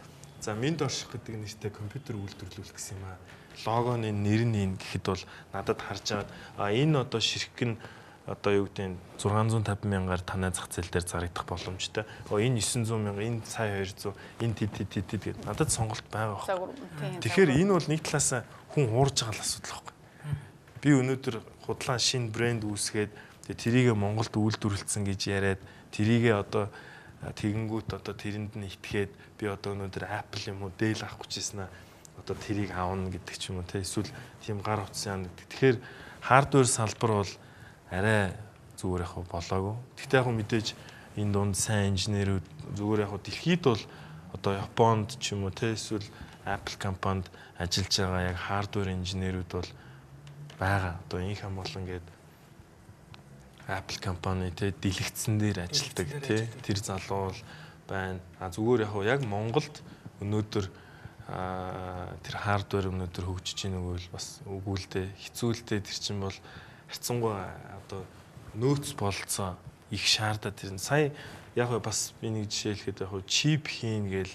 за минд орших гэдэг нэртэй компьютер үйлдвэрлүүлэх гэсэн юм аа. Логоны нэр нь энэ гэхэд бол надад харж агаад а энэ одоо ширхэг нь одоо юу гэдэг нь 650 мянгаар танай зах зээл дээр зарагдах боломжтой. Оо энэ 900 мянга, энэ сая 200, энэ тэд тэд тэд гэд надад сонголт байгаа байхгүй. Тэгэхээр энэ бол нэг талаас хүн хуурж байгаа л асуудал байхгүй. Би өнөөдөр худлаа шинэ брэнд үүсгээд тэгээ тэрийгэ Монголд үйлдвэрлэсэн гэж яриад тэрийгэ одоо тэгэнгүүт одоо тэрэнд нь итгээд би одоо өнөөдөр Apple юм уу Dell авах гэж ирсэн аа одоо тэрийг авна гэдэг ч юм уу те эсвэл тийм гар утсан гэдэг. Тэгэхээр хардвер салбар бол арай зүгээр яг болоогүй. Гэхдээ яг мэдээж энэ дунд сайн инженерүүд зүгээр яг дэлхийд бол одоо Японд ч юм уу те эсвэл Apple компанид ажиллаж байгаа яг хардвер инженерүүд бол байгаа. Одоо инх хамгаалан гээд Apple компани те дэлгэцэн дээр ажилладаг те тэр залуу бол байна. А зүгээр яг Монголд өнөөдөр тэр хардвер өнөөдөр хөгжиж гин үгүй бол бас үгүй л дээ. Хэцүү л дээ тэр чинь бол харьцангуй одоо нөөц болцоо их шаардаад тэр нь сая яг бас би нэг жишээ хэлэхэд яг чип хийн гээл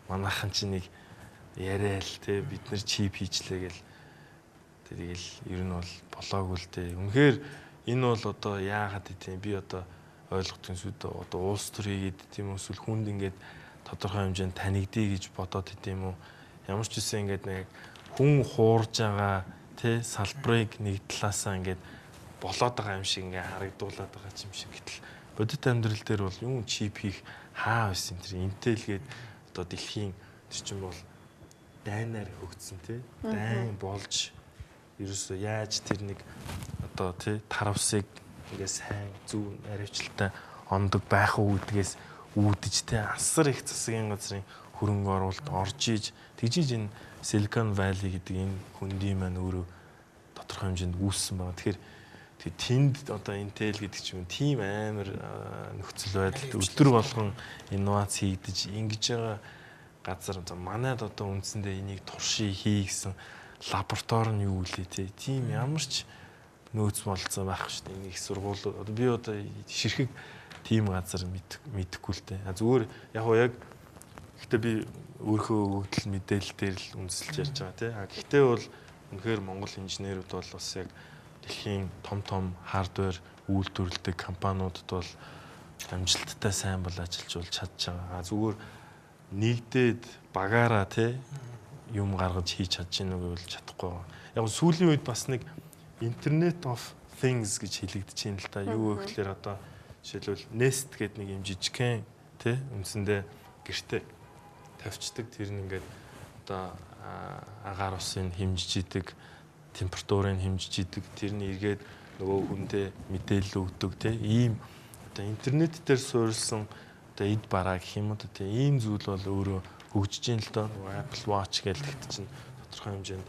манайхан чинь нэг яриа л те бид нар чип хийчлээ гээл тэрийг л ер нь бол болоогүй л дээ. Үнэхээр энэ бол одоо яагаад гэдэм би одоо ойлгох юм сүд одоо улс төр хийгээд тийм үү эсвэл хүнд ингээд тодорхой хэмжээнд танигдъя гэж бодоод идэм үү. Ямар ч үсэн ингээд нэг хүн хуурж байгаа тэ салбарыг нэг талаасаа ингээд болоод байгаа юм шиг ингээ харагдуулаад байгаа юм шиг. Гэтэл бодит амьдрал дээр бол юм чип хийх хаа байсан тэр Intel гээд одоо дэлхийн тэр чинь бол дайнаар хөгжсөн тий. Дайн болж ерөөсөө яаж тэр нэг одоо тий таравсыг ингээ сайн зөв аривчлалтай ондог байх уу гэдгээс үүдэж тий асар их засгийн газрын хөрөнгө оруулалт орж иж тэгжиж энэ Silicon Valley гэдэг энэ хөндийн маань өөрөө тодорхой хэмжээнд үүссэн байна. Тэгэхээр тэнд одоо Intel гэдэг ч юм тийм амар нөхцөл байдалд өдөр болгон инновац хийгдэж ингэж байгаа газар манайд одоо үндсэндээ энийг турший хий гэсэн лаборатори нь юу үлээ те тийм ямар ч нөөц болцоо байх шүү дээ. Энийг сургууль одоо би одоо ширхэг тийм газар мэдэхгүй л дээ. Зүгээр яг яг гэхдээ би өөрийнхөө өгөгдөл мэдээлэл дээр л үндэслэж ярьж байгаа тий. А гэхдээ бол үнэхээр Монгол инженерүүд бол бас яг дэлхийн том том хардвер үйлдвэрлэдэг компаниудад бол амжилттай сайн бол ажиллаж бол чадж байгаа. А зүгээр нэгдээд багаараа тий юм гаргаж хийж чадж гинэ үү гэвэл чадахгүй байгаа. Яг сүүлийн үед бас нэг Internet of Things гэж хэлэгдэж байна л да. Юу вэ гэхээр одоо жишээлбэл Nest гэдэг нэг юм жижигхэн тий үндсэндээ гэрте тавьчихдаг. Тэр нь ингээд одоо агаар усын хэмжиж идэг, температурыг хэмжиж идэг. Тэр нь эргээд нөгөө хүндээ мэдээлэл өгдөг тий ийм одоо интернет дээр суурилсан одоо эд бараа гэх юм уу тий ийм зүйл бол өөрөө хөгжиж байна л доо. Apple Watch гэж тэгт чинь тодорхой хэмжээнд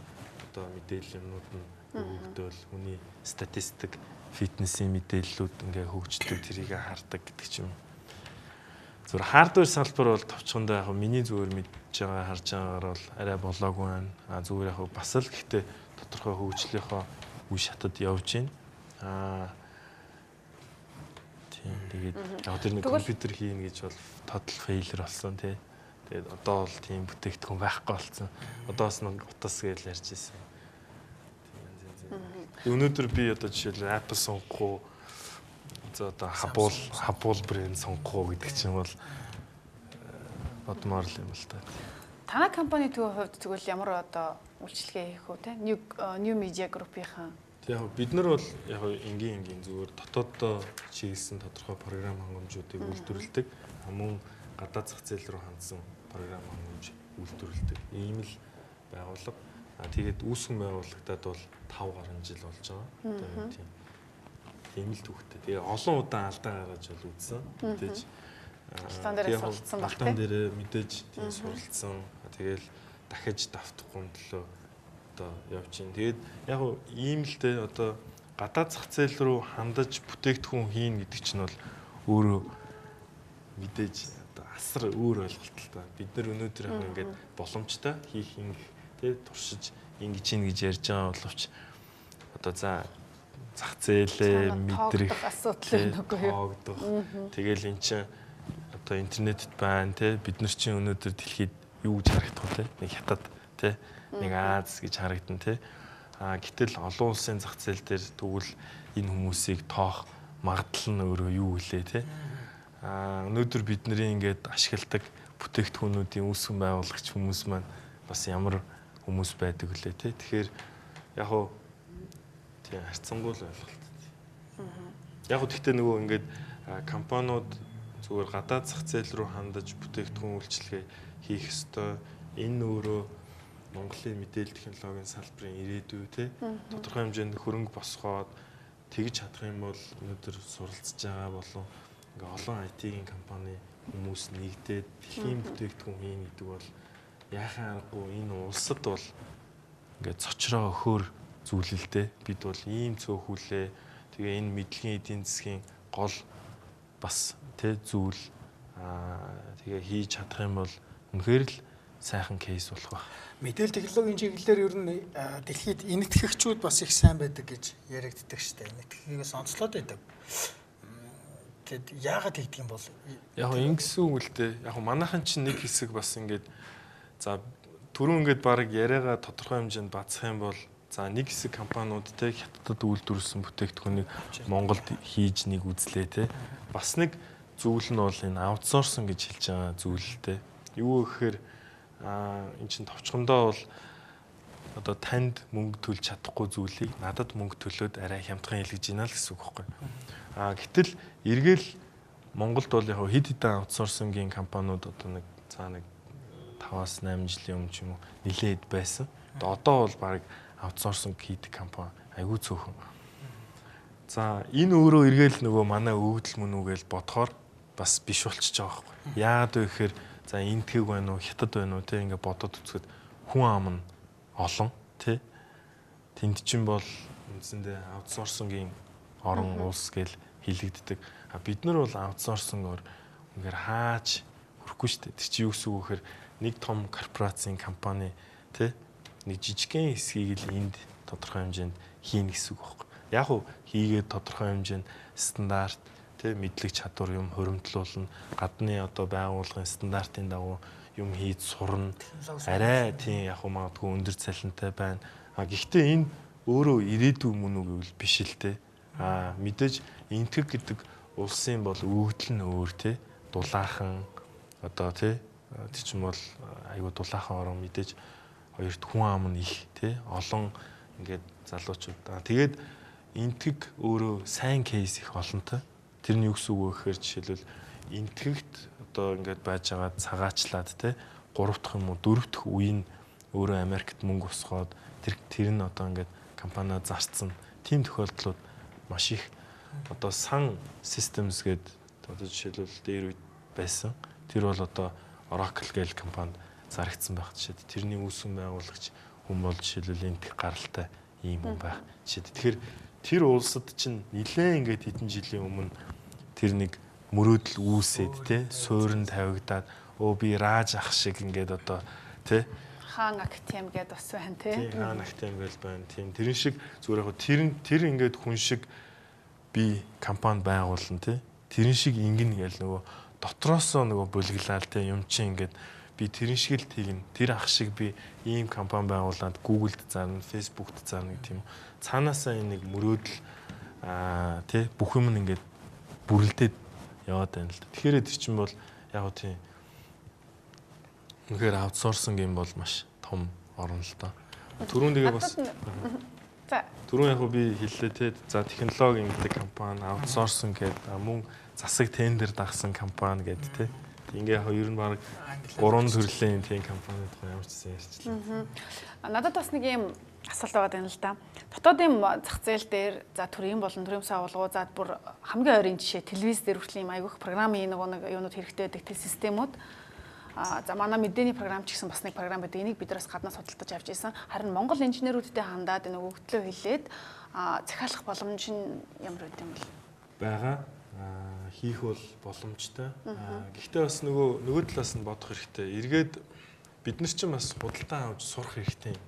одоо мэдээлэл юмнууд нь өгөгдөөл хүний статистик, фитнесийн мэдээллүүд ингээ хөгждөг, тэрийг хардаг гэдэг ч юм. Зүгээр хардвер салбар бол товчхондоо яг миний зүгээр мэдж байгаа харж байгаагаар бол арай болоогүй байна. А зүгээр яг бас л гэхдээ тодорхой хөгжлийнхоо үе шатад явж байна. Аа тийм. Тийм. Тэгээд яг тэр нэг компьютер хийнэ гэж бол total failure болсон тий. Тэгээд одоо бол тийм бүтээгдэхүүн байхгүй болсон. Одоо бас нэг утас гэж ярьж ирсэн. Тийм, янз янз. Өнөөдөр би одоо жишээлбэл Apple сонгох уу, за одоо Хабуул брэнд сонгох уу гэдэг чинь бол бодмоор л юм л та. Танай компани төвийн хувьд тэгвэл ямар одоо үйлчилгээ хийх үү те? New Media Group-ийн. Яг бид нар бол яг энгийн зүгээр дотооддоо чиглэсэн тодорхой програм хангамжуудыг үйлдвэрлэдэг. Мөн гадаад зах зээл рүү хандсан програм хангамж үйлдвэрлэдэг. Ийм л байгууллага. Тэгээд үүсгэн байгуулагдаад бол 5 гаруй жил болж байгаа. Одоо тийм. Тийм л түүхтэй. Тэгээ олон удаан алдаа гаргаж бол үзсэн. Мэдээж алдаан дээрээ суралцсан баг тийм. Алдаан дээрээ мэдээж тийм суралцсан. Тэгээл дахиж давтахгүй төлөө одоо явж чинь. Тэгээд яг ийм л дээ одоо гадаад зах зээл рүү хандаж бүтээгдэхүүн хийн гэдэг чинь бол өөрөө мэдээж одоо асар өөр ойлголт л та. Бид нар өнөөдөр яг ингээд боломжтой хийх ингэх тий туршиж ингэж ийн гэж ярьж байгаа боловч одоо за зах зээлээ мэдрэх асуудал нүггүй юу? Тоогдох. Тэгэл эн чинь одоо интернетэд байна тий бид нар чинь өнөөдөр дэлхийд юу гэж харагдах вэ тий? Нэг хятад тий нэг Аз гэж харагдан тий. А гэтэл олон улсын зах зээл дээр тэгвэл энэ хүмүүсийг тоох магадлал нь өөрөө юу гэлээ тий. А өнөөдөр бидний ингээд ашигладаг бүтээгдэхүүнүүдийн үүсгэн байгуулагч хүмүүс маань бас ямар хүмүүс байдаг вүлээ тий. Тэгэхээр яг хуу тий харьцангуй л ойлголт. Яг хуу гэхдээ нөгөө ингээд компаниуд зүгээр гадаад зах зээл рүү хандаж бүтээгдэхүүн үйлчилгээ хийх ёстой. Энэ өөрөө Монголын мэдээлэл технологийн салбарын ирээдүй тий тодорхой хэмжээнд хөрөнгө босгоод тэгж чадах юм бол өнөөдөр суралцж байгаа болон ингээ олон IT-ийн компани хүмүүс нэгдээд дэлхийн бүтээгдэхүүн хийн гэдэг бол яхаа аргагүй энэ улсад бол ингээ цочроо өхөр зүйл л дээ. Бид бол ийм цөөхүүлээ. Тэгээ энэ мэдлэгийн эдийн засгийн гол бас тий зүйл тэгээ хийж чадах юм бол үнэхээр л сайхан кейс болох байх. Мэдээлэл технологийн чиглэлээр ер нь дэлхийд энэтхэгчүүд бас их сайн байдаг гэж яригддаг штэ. Энэтхэгээс онцлоод байдаг. Тэгэд яагаад хийдэг юм бол яг ингэсэн үг л дээ. Яг манайхан чинь нэг хэсэг бас ингээд за түрүүн ингээд баг яриагаа тодорхой хэмжээнд бацах юм бол за нэг хэсэг компаниуд те хятадд үйлдвэрлэсэн бүтээгдэхүүнийг Монголд хийж нэг үзлээ те. Бас нэг зүйл нь бол энэ аутсорсинг гэж хэлж байгаа зүйл л те. Юу гэхээр эн чинь товчхондоо бол одоо танд мөнгө төлж чадахгүй зүйлийг надад мөнгө төлөөд арай хямдхан хэлгэж байна л гэсэн үг байхгүй. Гэтэл эргээл Монголд бол яг хэд хэдэн аутсорсингийн компаниуд одоо нэг за нэг 5-аас 8 жилийн өмнө ч юм уу нэлээд байсан. Одоо бол баг аутсорсинг хийдэг компани айгүй цөөхөн. За энэ өөрөө эргээл нөгөө манай өвдөл мөн үү гэж бодохоор бас биш болчихж байгаа байхгүй. Яагаад вэ гэхээр за энтгэг байна уу, хятад байна уу те ингээ бодоод үзэхэд хүн ам нь олон те. Тэнд чинь бол үндсэндээ аутсорсингийн орон улс гэж хэлэгддэг. А бид нар бол аутсорсингоор үнээр хаач хүрэхгүй шүү дээ. Тэр чинь юу гэсэн үг гэхээр нэг том корпорацийн компани те нэг жижигхэн хэсгийг л энд тодорхой хэмжээнд хийнэ гэсэн үг байхгүй. Яг уу хийгээд тодорхой хэмжээнд стандарт тэ мэдлэг чадвар юм хуримтлуулна. Гадны одоо байгууллагын стандартын дагуу юм хийж сурна. Арай тийм яг уу магадгүй өндөр цалинтай байна. А гэхдээ энэ өөрөө ирээдүй мөн үү гэвэл биш л те. А мэдээж энтгэг гэдэг улсын бол өгдөл нь өөр те. Дулаахан одоо те тэр чинь бол айгүй дулаахан орон мэдээж хоёрт хүн ам нь их те олон ингээд залуучууд. А тэгээд энтгэг өөрөө сайн кейс их олонтой. Тэр нь юу гэсэн үг вэ гэхээр жишээлбэл энтгэгт одоо ингээд байж байгаа цагаачлаад те 3 дахь юм уу 4 дахь үе нь өөрөө Америкт мөнгө босгоод тэр нь одоо ингээд компаниа зарцсан тийм тохиолдлууд маш их. Одоо Sun Systems гээд одоо жишээлбэл дээр үед байсан. Тэр бол одоо Oracle гээл компанид зарагдсан байх жишээд. Тэрний үүсгэн байгуулагч хүн бол жишээлбэл энтгэх гаралтай ийм хүн байх жишээд. Тэгэхээр тэр улсад чинь нилээн ингээд хэдэн жилийн өмнө тэр нэг мөрөөдөл үүсээд те суурин тавигдаад өө би Рааж ах шиг ингээд одоо те хаан актем гээд бас байна те. Хаан актем гээл байна. Тийм тэрэн шиг зүгээр яг тэр ингээд хүн шиг би компани байгуулна те. Тэрэн шиг ингэнэ гээл нөгөө дотроосоо нөгөө булглаал те юм чи ингээд би тэрэн шиг л тэгнэ. Тэр ах шиг би ийм компани байгуулад Google-д зарна, Facebook-д зарна гэх юм. Цаанаасаа энэ нэг мөрөөдөл тий бүх юм ингээд бүрэлдээд яваад байна л да. Тэгэхээр тэр чинь бол яг гоо тийм үнэхээр аутсорсинг юм бол маш том орн л доо. Түрүүн тэгээ бас за түрүүн яг би хэллээ те. За технологи ингэдэг компани, аутсорсинг гэдэг мөн засаг тендер дагсан компани гэдэг те. Ингээ яг ер нь баг гурван төрлийн тийм компаниуд ямар ч гэсэн ярьчлаа. Надад бас нэг юм асуулт байгаа даа л да. Дотоодын зах зээл дээр за төрийн болон төрийн савлгуу за бүр хамгийн ойрын жишээ телевиз дээр хүртэл юм айгүйх програмын нөгөө нэг юунууд хэрэгтэй байдаг тэл системүүд. За манай мэдээний програм ч гэсэн бас нэг програм байдаг. Энийг бид нараас гаднаас худалдаж авч ирсэн. Харин Монгол инженерүүдтэй хандаад энэ өгөгдлөө хэлээд захиалах боломж нь ямар байд юм бол? Байгаа. Хийх бол боломжтой. Гэхдээ бас нөгөө талаас нь бодох хэрэгтэй. Эргээд бид нар чинь бас худалдан авч сурах хэрэгтэй юм.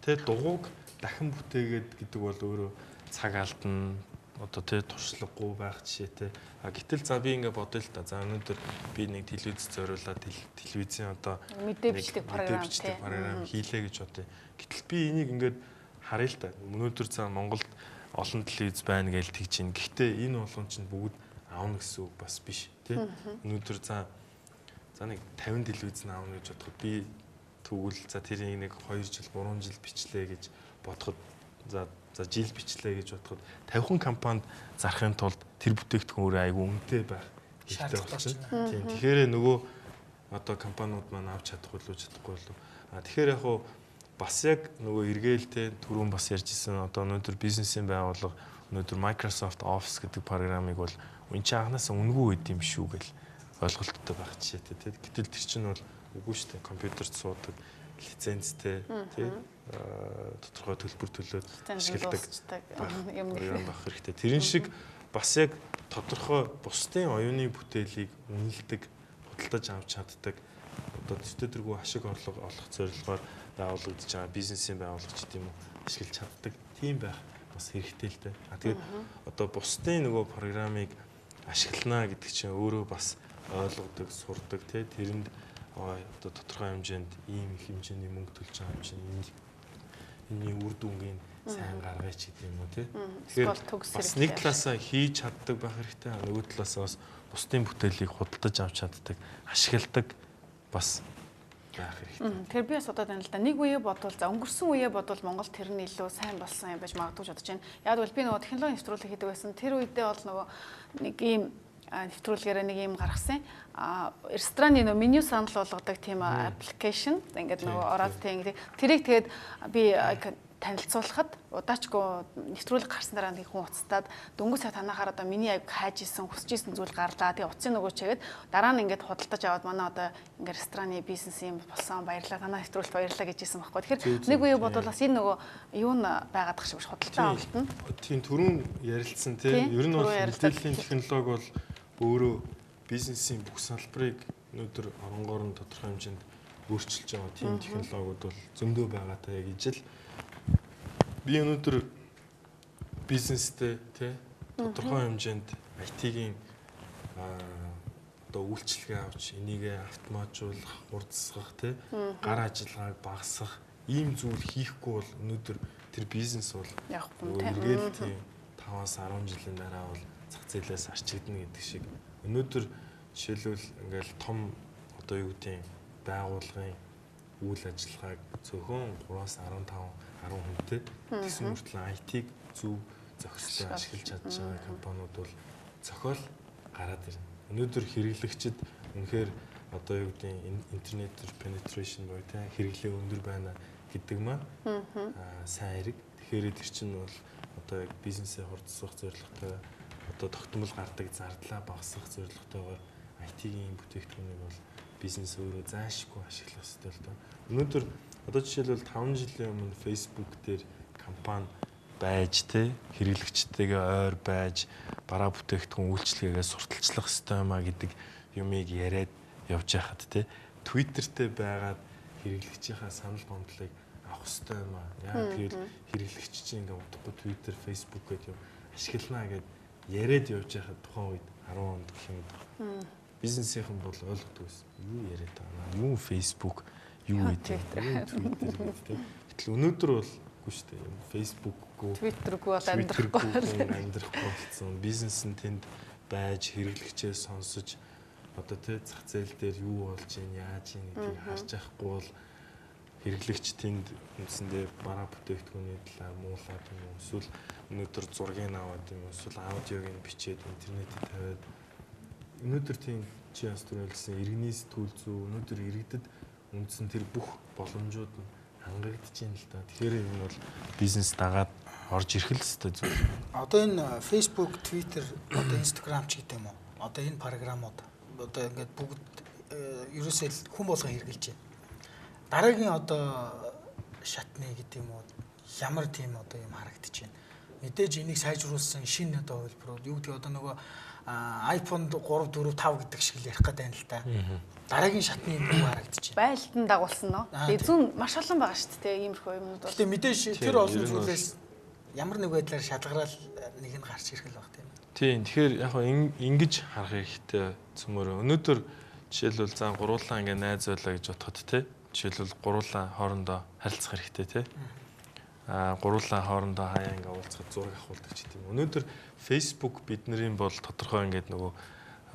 Тэ дугуйг дахин бүтээгээд гэдэг бол өөрөө цаг алдна. Одоо тэ туршлагагүй байх жишээтэй. Гэтэл за би ингээ бодъё л та. За өнөөдөр би нэг телевиз зориулаад телевизийн одоо мэдээ бичлэг програм хийлээ гэж бодъё. Гэтэл би энийг ингээд харъя л та. Өнөөдөр за Монголд олон телевиз байна гэж тэгж чинь. Гэхдээ энэ болгон чинь бүгд аавна гэсэн үг бас биш тий. Өнөөдөр за нэг 50 телевиз нь аавна гэж бодоход би тэгвэл за тэрийг нэг 2 жил 3 жил бичлээ гэж бодоход за жил бичлээ гэж бодоход 50 компанид зарахын тулд тэр бүтээгдэхүүн өөрөө айгүй үнэтэй байх хэрэгтэй болчихно. Тийм. Тэгэхээр нөгөө одоо компаниуд маань авч чадахгүй л үү чадахгүй л үү. Тэгэхээр яг хуу бас яг нөгөө эргээл те түрүүн бас ярьж исэн одоо өнөөдөр бизнесийн байгууллага өнөөдөр Microsoft Office гэдэг програмыг бол энэ чинь анханасаа үнэгүй байд юм шүү гэл ойлголттой байх жишээтэй те. Гэтэл тэр чинь бол үгүй шүү дээ. Компьютерт суудаг лицензтэй тий тодорхой төлбөр төлөөд ашигладаг юм байх хэрэгтэй. Тэрэн шиг бас яг тодорхой бусдын оюуны бүтээлийг үнэлдэг, худалдаж авч чаддаг одоо төстэй тэргүй ашиг орлого олох зорилгоор байгуулагдаж байгаа бизнесийн байгууллага ч гэдэм үү ашиглаж чаддаг тийм байх бас хэрэгтэй л дээ. Тэгээд одоо бусдын нөгөө програмыг ашиглана гэдэг чинь өөрөө бас ойлгодог, сурдаг тий тэрэнд одоо тодорхой хэмжээнд ийм их хэмжээний мөнгө төлж байгаа юм чинь энэний үр дүнгийн сайн гаргая ч гэдэг юм уу тий. Тэгэхээр бас нэг талаасаа хийж чаддаг байх хэрэгтэй, нөгөө талаасаа бас бусдын бүтээлийг худалдаж авч чаддаг, ашигладаг бас байх хэрэгтэй. Тэгэхээр би бас бодоод байна л да. Нэг үе бодвол за өнгөрсөн үе бодвол Монгол тэр нь илүү сайн болсон юм байж магадгүй гэж бодож байна. Яг бол би нөгөө технологийн нэвтрүүлэг хийдэг байсан. Тэр үедээ бол нөгөө нэг ийм нэвтрүүлгээрээ нэг юм гаргасан. Рестораны нөгөө меню санал болгодог тийм аппликейшн. Ингээд нөгөө ороод тийм тэрийг тэгээд би танилцуулахад удаачгүй нэвтрүүлэг гарсан дараа нэг хүн уцтаад дөнгөж сая танахаар одоо миний аяг хайж исэн хүсэж исэн зүйл гарлаа. Тэгээ утсын нөгөө чигээд дараа нь ингээд худалдаж аваад манай одоо ингээд рестораны бизнес юм болсон баярлаа. Танаа нэвтрүүлэлт баярлаа гэж хэлсэн байхгүй. Тэгэхээр нэг үе бодвол бас энэ нөгөө юу н байгаад тах шиг худалдаа авалт нь. Тийм түрүүн ярилцсан тийм. Ер нь бол мэдээллийн технологи бол өөрөө бизнесийн бүх салбарыг өнөөдөр оронгоор нь тодорхой хэмжээнд өөрчилж байгаа тийм технологиуд бол зөндөө байгаатай яг ижил. Би өнөөдөр бизнестэй тий тодорхой хэмжээнд IT-ийн одоо үйлчилгээ авч энийгээ автоматжуулах, хурдсгах тий гар ажиллагааг багасгах ийм зүйл хийхгүй бол өнөөдөр тэр бизнес бол эргээл тийм 5-аас 10 жилийн дараа бол зах зээлээс арчигдана гэдэг шиг. Өнөөдөр жишээлбэл ингээл том одоо юу гэдэг байгууллагын үйл ажиллагааг зөвхөн 3-аас 15 10 хүнтэй тэгсэн мөртлөө IT-г зөв зохистой ашиглаж чадж байгаа компаниуд бол зохиол гараад ирнэ. Өнөөдөр хэрэглэгчид үнэхээр одоо юу гэдэг интернет penetration буюу тэ хэрэглээ өндөр байна гэдэг маань сайн хэрэг. Тэгэхээр тэр чинь бол одоо яг бизнесээ хурдсах зорилготой одоо тогтмол гардаг зардлаа багасгах зорилготойгоор IT-ийн бүтээгдэхүүнийг бол бизнес өөрөө заашгүй ашиглах хэрэгтэй л доо. Өнөөдөр одоо жишээлбэл 5 жилийн өмнө Facebook дээр компани байж тэ хэрэглэгчтэйгээ ойр байж бараа бүтээгдэхүүн үйлчилгээгээ сурталчлах ёстой юм а гэдэг юмыг яриад явж байхад тэ Twitter-тэй байгаад хэрэглэгчийнхаа санал гомдлыг авах ёстой юм а. Яг тэгэл хэрэглэгч чинь ингээ удахгүй Twitter, Facebook гэдэг юм ашиглана гэд яриад явж байхад тухайн үед 10 онд гэх юм бизнесийнхэн бол ойлгодог байсан. Юу яриад байгаа юм? Юу Facebook, юу гэдэг, юу Twitter гэдэг тийм. Гэтэл өнөөдөр бол үгүй шүү дээ. Facebook-гүй, Twitter-гүй бол амьдрахгүй болсон. Бизнес нь тэнд байж хэрэглэгчээ сонсож одоо тий зах зээл дээр юу болж ийн, яаж ийн гэдгийг харж байхгүй бол хэрэглэгч тэнд үндсэндээ бараа бүтээгдэхүүний талаар муулаад юм уу, эсвэл өнөөдөр зургийг аваад юм уу, эсвэл аудиог нь бичээд интернетэд тавиад өнөөдөр тийм чи бас түрээлсэн иргэний сэтгүүл зүй өнөөдөр иргэдэд үндсэн тэр бүх боломжууд нь хангагдаж байна л да. Тэгэхээр энэ бол бизнес дагаад орж ирэх л ёстой зүйл. Одоо энэ Facebook, Twitter, одоо Instagram ч гэдэг юм уу. Одоо энэ програмууд одоо ингээд бүгд ерөөсөө хүн болгон хэрэглэж байна. Дараагийн одоо шатны гэдэг юм уу, ямар тийм одоо юм харагдаж байна. Мэдээж энийг сайжруулсан шинэ одоо хувилбарууд юу гэдэг одоо нөгөө iPhone 3 4 5 гэдэг шиг л ярих гэдэг юм л та. Дараагийн шатны юм юу харагдаж байна? Байлдан дагуулсан нөө. Тэгээ зүүн маш олон байгаа шүү дээ, иймэрхүү юмнууд бол. Гэтэ мэдээж тэр олон зүйлээс ямар нэг байдлаар шалгараал нэг нь гарч ирэх л баг тийм. Тийм, тэгэхээр яг ингэж харах хэрэгтэй цөмөрөө. Өнөөдөр жишээлбэл за гуруулаа ингээ найз байлаа гэж бодоход те. Жишээлбэл гуруулаа хоорондоо харилцах хэрэгтэй те. Гуруулаа хоорондоо хаяа ингээ уулзахад зураг авахулдаг ч гэдэм. Өнөөдөр Facebook бидний бол тодорхой ингээд нөгөө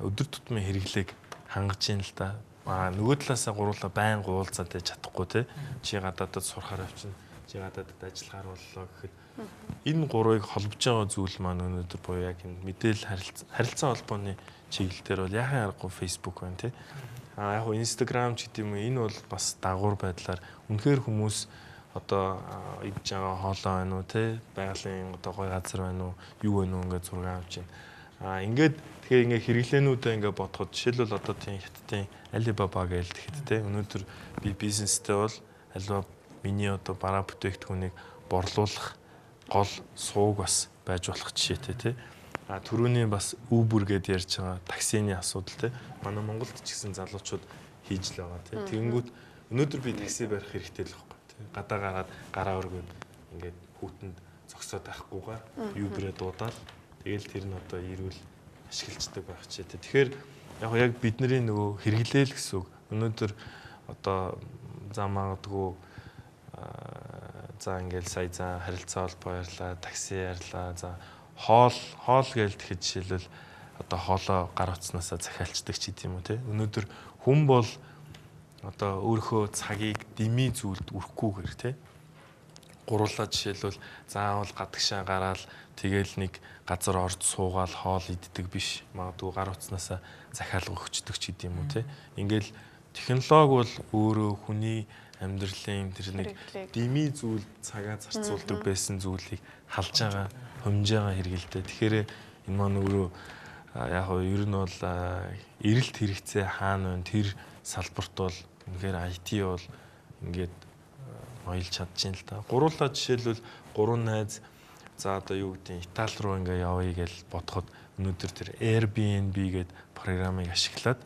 өдөр тутмын хэрэглээг хангаж ийн л да. Нөгөө талаасаа гуруулаа байнга уулзаад байж чадахгүй те. Чи гадаадад сурахаар явчихна. Чи гадаадад ажиллахаар боллоо гэхэд энэ гурвыг холбож байгаа зүйл маань өнөөдөр буюу яг энэ мэдээлэл харилцаа холбооны чиглэл дээр бол яхаа аргагүй Facebook байна те. Яг Instagram ч гэдэм юм, энэ бол бас дагавар байдлаар үнэхээр хүмүүс одоо идж байгаа хоолой байна уу те, байгалийн одоо гой газар байна уу, юу байна уу ингээд зураг авч байна. Ингээд тэгэхээр ингээд хэрэглээнүүдээ ингээд бодоход жишээлбэл одоо тийм хятадын Alibaba гэж тэгэхэд те, өнөөдөр би бизнестэй бол альва миний одоо бараа бүтээгдэхүүнийг борлуулах гол сууг бас байж болох жишээтэй те. Түрүүний бас Uber гэдээ ярьж байгаа таксины асуудал те. Манай Монголд ч гэсэн залуучууд хийж л байгаа те. Тэгэнгүүт өнөөдөр би такси барих хэрэгтэй л байхгүй те. Гадаа гараад гараа өргөөд ингээд хүүтэнд зогсоод байхгүйгээр Uber-ээ дуудаал тэгэл тэр нь одоо ирүүл ашиглаждаг байх жишээтэй. Тэгэхээр яг бидний нөгөө хэрэглээл гэсэн үг. Өнөөдөр одоо за магадгүй за ингээл сая за харилцаа холбоо ярьлаа, такси ярьлаа, за хоол гээл тэгэхэд жишээлбэл одоо хоолоо гар утснаасаа захиалцдаг ч гэдэм юм уу те. Өнөөдөр хүн бол одоо өөрийнхөө цагийг дими зүйлд үрхгүйгээр те. Гуруулаа жишээлбэл заавал гадагшаа гараал тэгэл нэг газар орж суугаал хоол иддэг биш. Магадгүй гар утснаасаа захиалга өгчдөг ч гэдэм юм уу те. Ингээл технологи бол өөрөө хүний амьдралын тэр нэг дими зүйл цагаа зарцуулдаг байсан зүйлийг халж байгаа, хумж байгаа хэрэгэлтэй. Тэгэхээр энэ маань өөрөө яг нь ер нь бол эрэлт хэрэгцээ хаана байна тэр салбарт бол үнэхээр IT бол ингээд ноёлж чадчихээн л та. Гуруулаа жишээлбэл гурван найз за одоо юу гэдэг Итали руу ингээ явъя гэж бодоход өнөөдөр тэр Airbnb гээд програмыг ашиглаад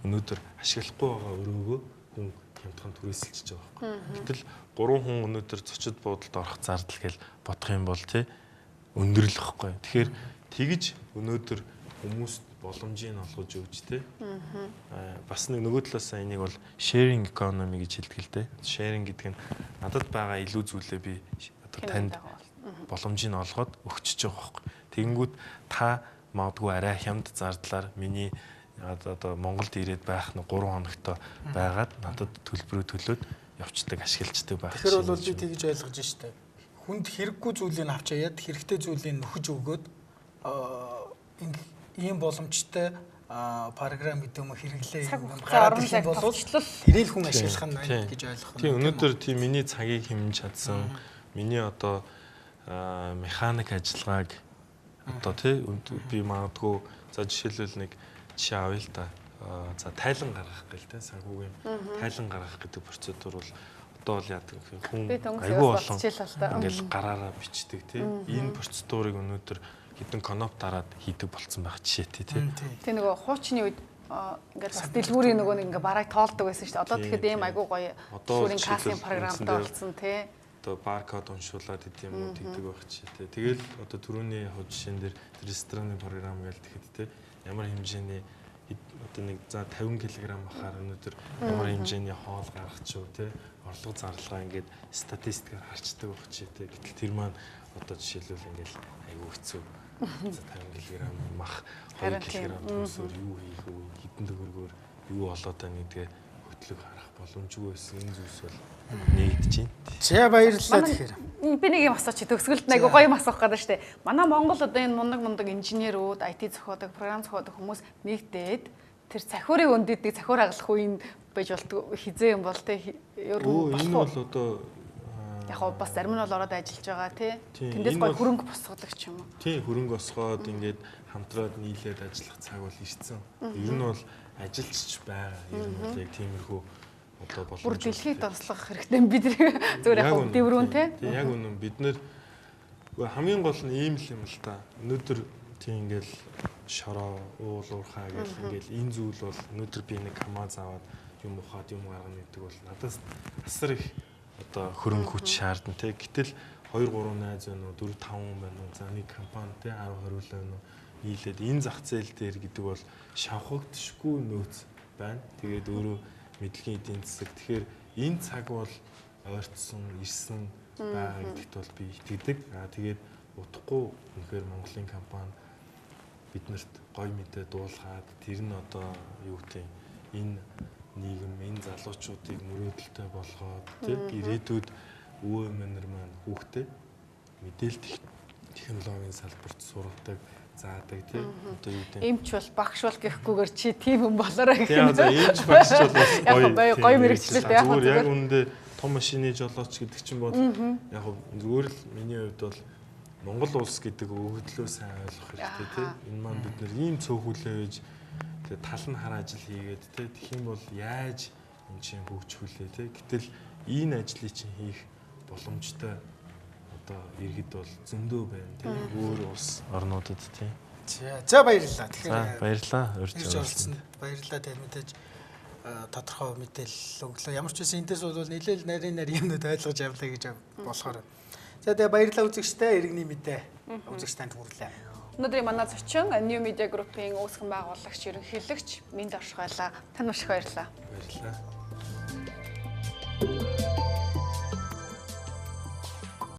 өнөөдөр ашиглахгүй байгаа өрөөгөө хүн хямдхан түрээсэлчихэж байгаа байхгүй. Гэтэл гурван хүн өнөөдөр зочид буудалд орох зардал гэж бодох юм бол тий өндөрлөх байхгүй. Тэгэхээр тэгж өнөөдөр хүмүүст боломжийг олгож өгч тий. Бас нэг нөгөө талаасаа энийг бол sharing economy гэж хэлдэг л дээ. Sharing гэдэг нь надад байгаа илүү зүйлээ би одоо танд боломжийг олгоод өгчөж байгаа байхгүй. Тэгэнгүүт та магадгүй арай хямд зардлаар миний одоо Монголд ирээд байх нэг 3 хоногтой байгаад надад төлбөрөө төлөөд явцдаг, ашиглаждаг байх. Тэгэхээр бол би тэгж ойлгож штэ. Хүнд хэрэггүй зүйлийг авч аяад хэрэгтэй зүйлийг нөхөж өгөөд ийм боломжтой програм гэдэг юм хэрэглээ юм гараад ирэх юм бол тэрийг хүн ашиглах нь байна гэж ойлгох нь. Тийм, өнөөдөр тийм миний цагийг хэмнэж чадсан, миний одоо механик ажиллагааг одоо тий би магадгүй за жишээлбэл нэг жишээ авъя л да. За тайлан гаргах гэл те санхүүгийн тайлан гаргах гэдэг процедур бол одоо бол яадаг гэх хүн айгүй олон ингээл гараараа бичдэг тий. Энэ процедурыг өнөөдөр хэдэн кноп дараад хийдэг болцсон байх жишээтэй тий. Тэ нөгөө хуучны үед ингээл бас дэлгүүрийн нөгөө нэг ингээ барааг тоолдог байсан шүү дээ. Одоо тэгэхэд ийм айгүй гоё дэлгүүрийн кассын програмтай болсон тий. одоо баркод уншуулад гэдэг юм уу тэгдэг байх чи тий. Тэгэл одоо түрүүний яг жишээн дээр рестораны програм гэж тэгэхэд тий ямар хэмжээний одоо нэг за 50 кг махаар өнөөдөр ямар хэмжээний хоол гаргачих уу тий орлого зарлага ингээд статистикаар харчдаг байх чи тий. Гэтэл тэр маань одоо жишээлбэл ингээд айгүй хэцүү. За 50 кг мах 2 кг төсөөр юу хийх вэ? Хэдэн төгрөгөөр юу болоод байна гэдгээ хөтлөг харах боломжгүй байсан. Энэ зүйлс бол нэгдэж байна. За баярлалаа тэгэхээр. Би нэг юм асуучих. Төгсгөлд нэг гоё юм асуух гэдэг шүү дээ. Манай Монгол одоо энэ мундаг инженерүүд, IT зохиодог, програм зохиодог хүмүүс нэгдээд тэр цахиурыг өндөдөг, цахиур хагалах үеийн байж болтго хизээ юм бол те ер нь энэ бол одоо яг гоо бас зарим нь бол ороод ажиллаж байгаа тий. Тэндээс гоё хөрөнгө босгодог ч юм уу. Тий, хөрөнгө босгоод ингээд хамтраад нийлээд ажиллах цаг бол ирсэн. Ер нь бол ажиллаж байгаа. Ер нь бол яг тиймэрхүү одоо боломж. Бүр дэлхийг донслох хэрэгтэй бид зүгээр яг дэврүүн тий. Тий, яг үнэн бид нэр хамгийн гол нь ийм л юм л та. Өнөөдөр тий ингээл шороо, уул уурхаа гэл ингээл энэ зүйл бол өнөөдөр би нэг КАМАЗ аваад юм ухаад юм гаргана гэдэг бол надаас асар их одоо хөрөнгө хүч шаардна тий. Гэтэл 2 3 найз байна уу, 4 5 хүн байна уу, за нэг компани тий 10 20 байна уу нийлээд энэ зах зээл дээр гэдэг бол шавхагдшгүй нөөц байна. Тэгээд өөрөө мэдлэгийн эдийн засаг. Тэгэхээр энэ цаг бол ойртсон, ирсэн байгаа гэдэгт бол би итгэдэг. Аа тэгээд удахгүй үнэхээр Монголын компани биднэрт гоё мэдээ дуулгаад тэр нь одоо юу гэдэг энэ нийгэм, энэ залуучуудыг мөрөөдөлтэй болгоод тий ирээдүйд өвөө эмээнэр маань хүүхдээ мэдээлэл технологийн салбарт сургадаг, заадаг тий одоо юу гэдэг эмч бол багш бол гэхгүйгээр чи тийм хүн болоорой гэх юм. Тийм эмч багш бол бас гоё гоё мэрэгчлээ яг зүгээр яг үүндээ том машины жолооч гэдэг чинь бол яг зүгээр л миний хувьд бол Монгол улс гэдэг өгөгдлөө сайн ойлгох хэрэгтэй тий. Энэ маань бид нэр ийм цөөхүүлээ байж тэгээ тал нь хар ажил хийгээд тий тэгэх юм бол яаж эн чинь хөгжихүлээ тий. Гэтэл энэ ажлыг чинь хийх боломжтой одоо иргэд бол зөндөө байна тий. Өөр улс орнуудад тий. За баярлалаа. Тэгэхээр баярлалаа. Урьж оролцсонд баярлалаа. Тэгээ мэдээж тодорхой мэдээлэл өглөө. Ямар ч байсан эндээс бол нэлээл нарийн нарийн юмнууд ойлгож авлаа гэж болохоор. За тэгээ баярлалаа үзэгчдээ. Иргэний мэдээ үзэгч танд хүрлээ. Өнөөдрийн манай зочин New Media Group-ийн үүсгэн байгуулагч, ерөнхийлөгч Минд Оршихойлоо. Танд маш их баярлалаа. Баярлалаа.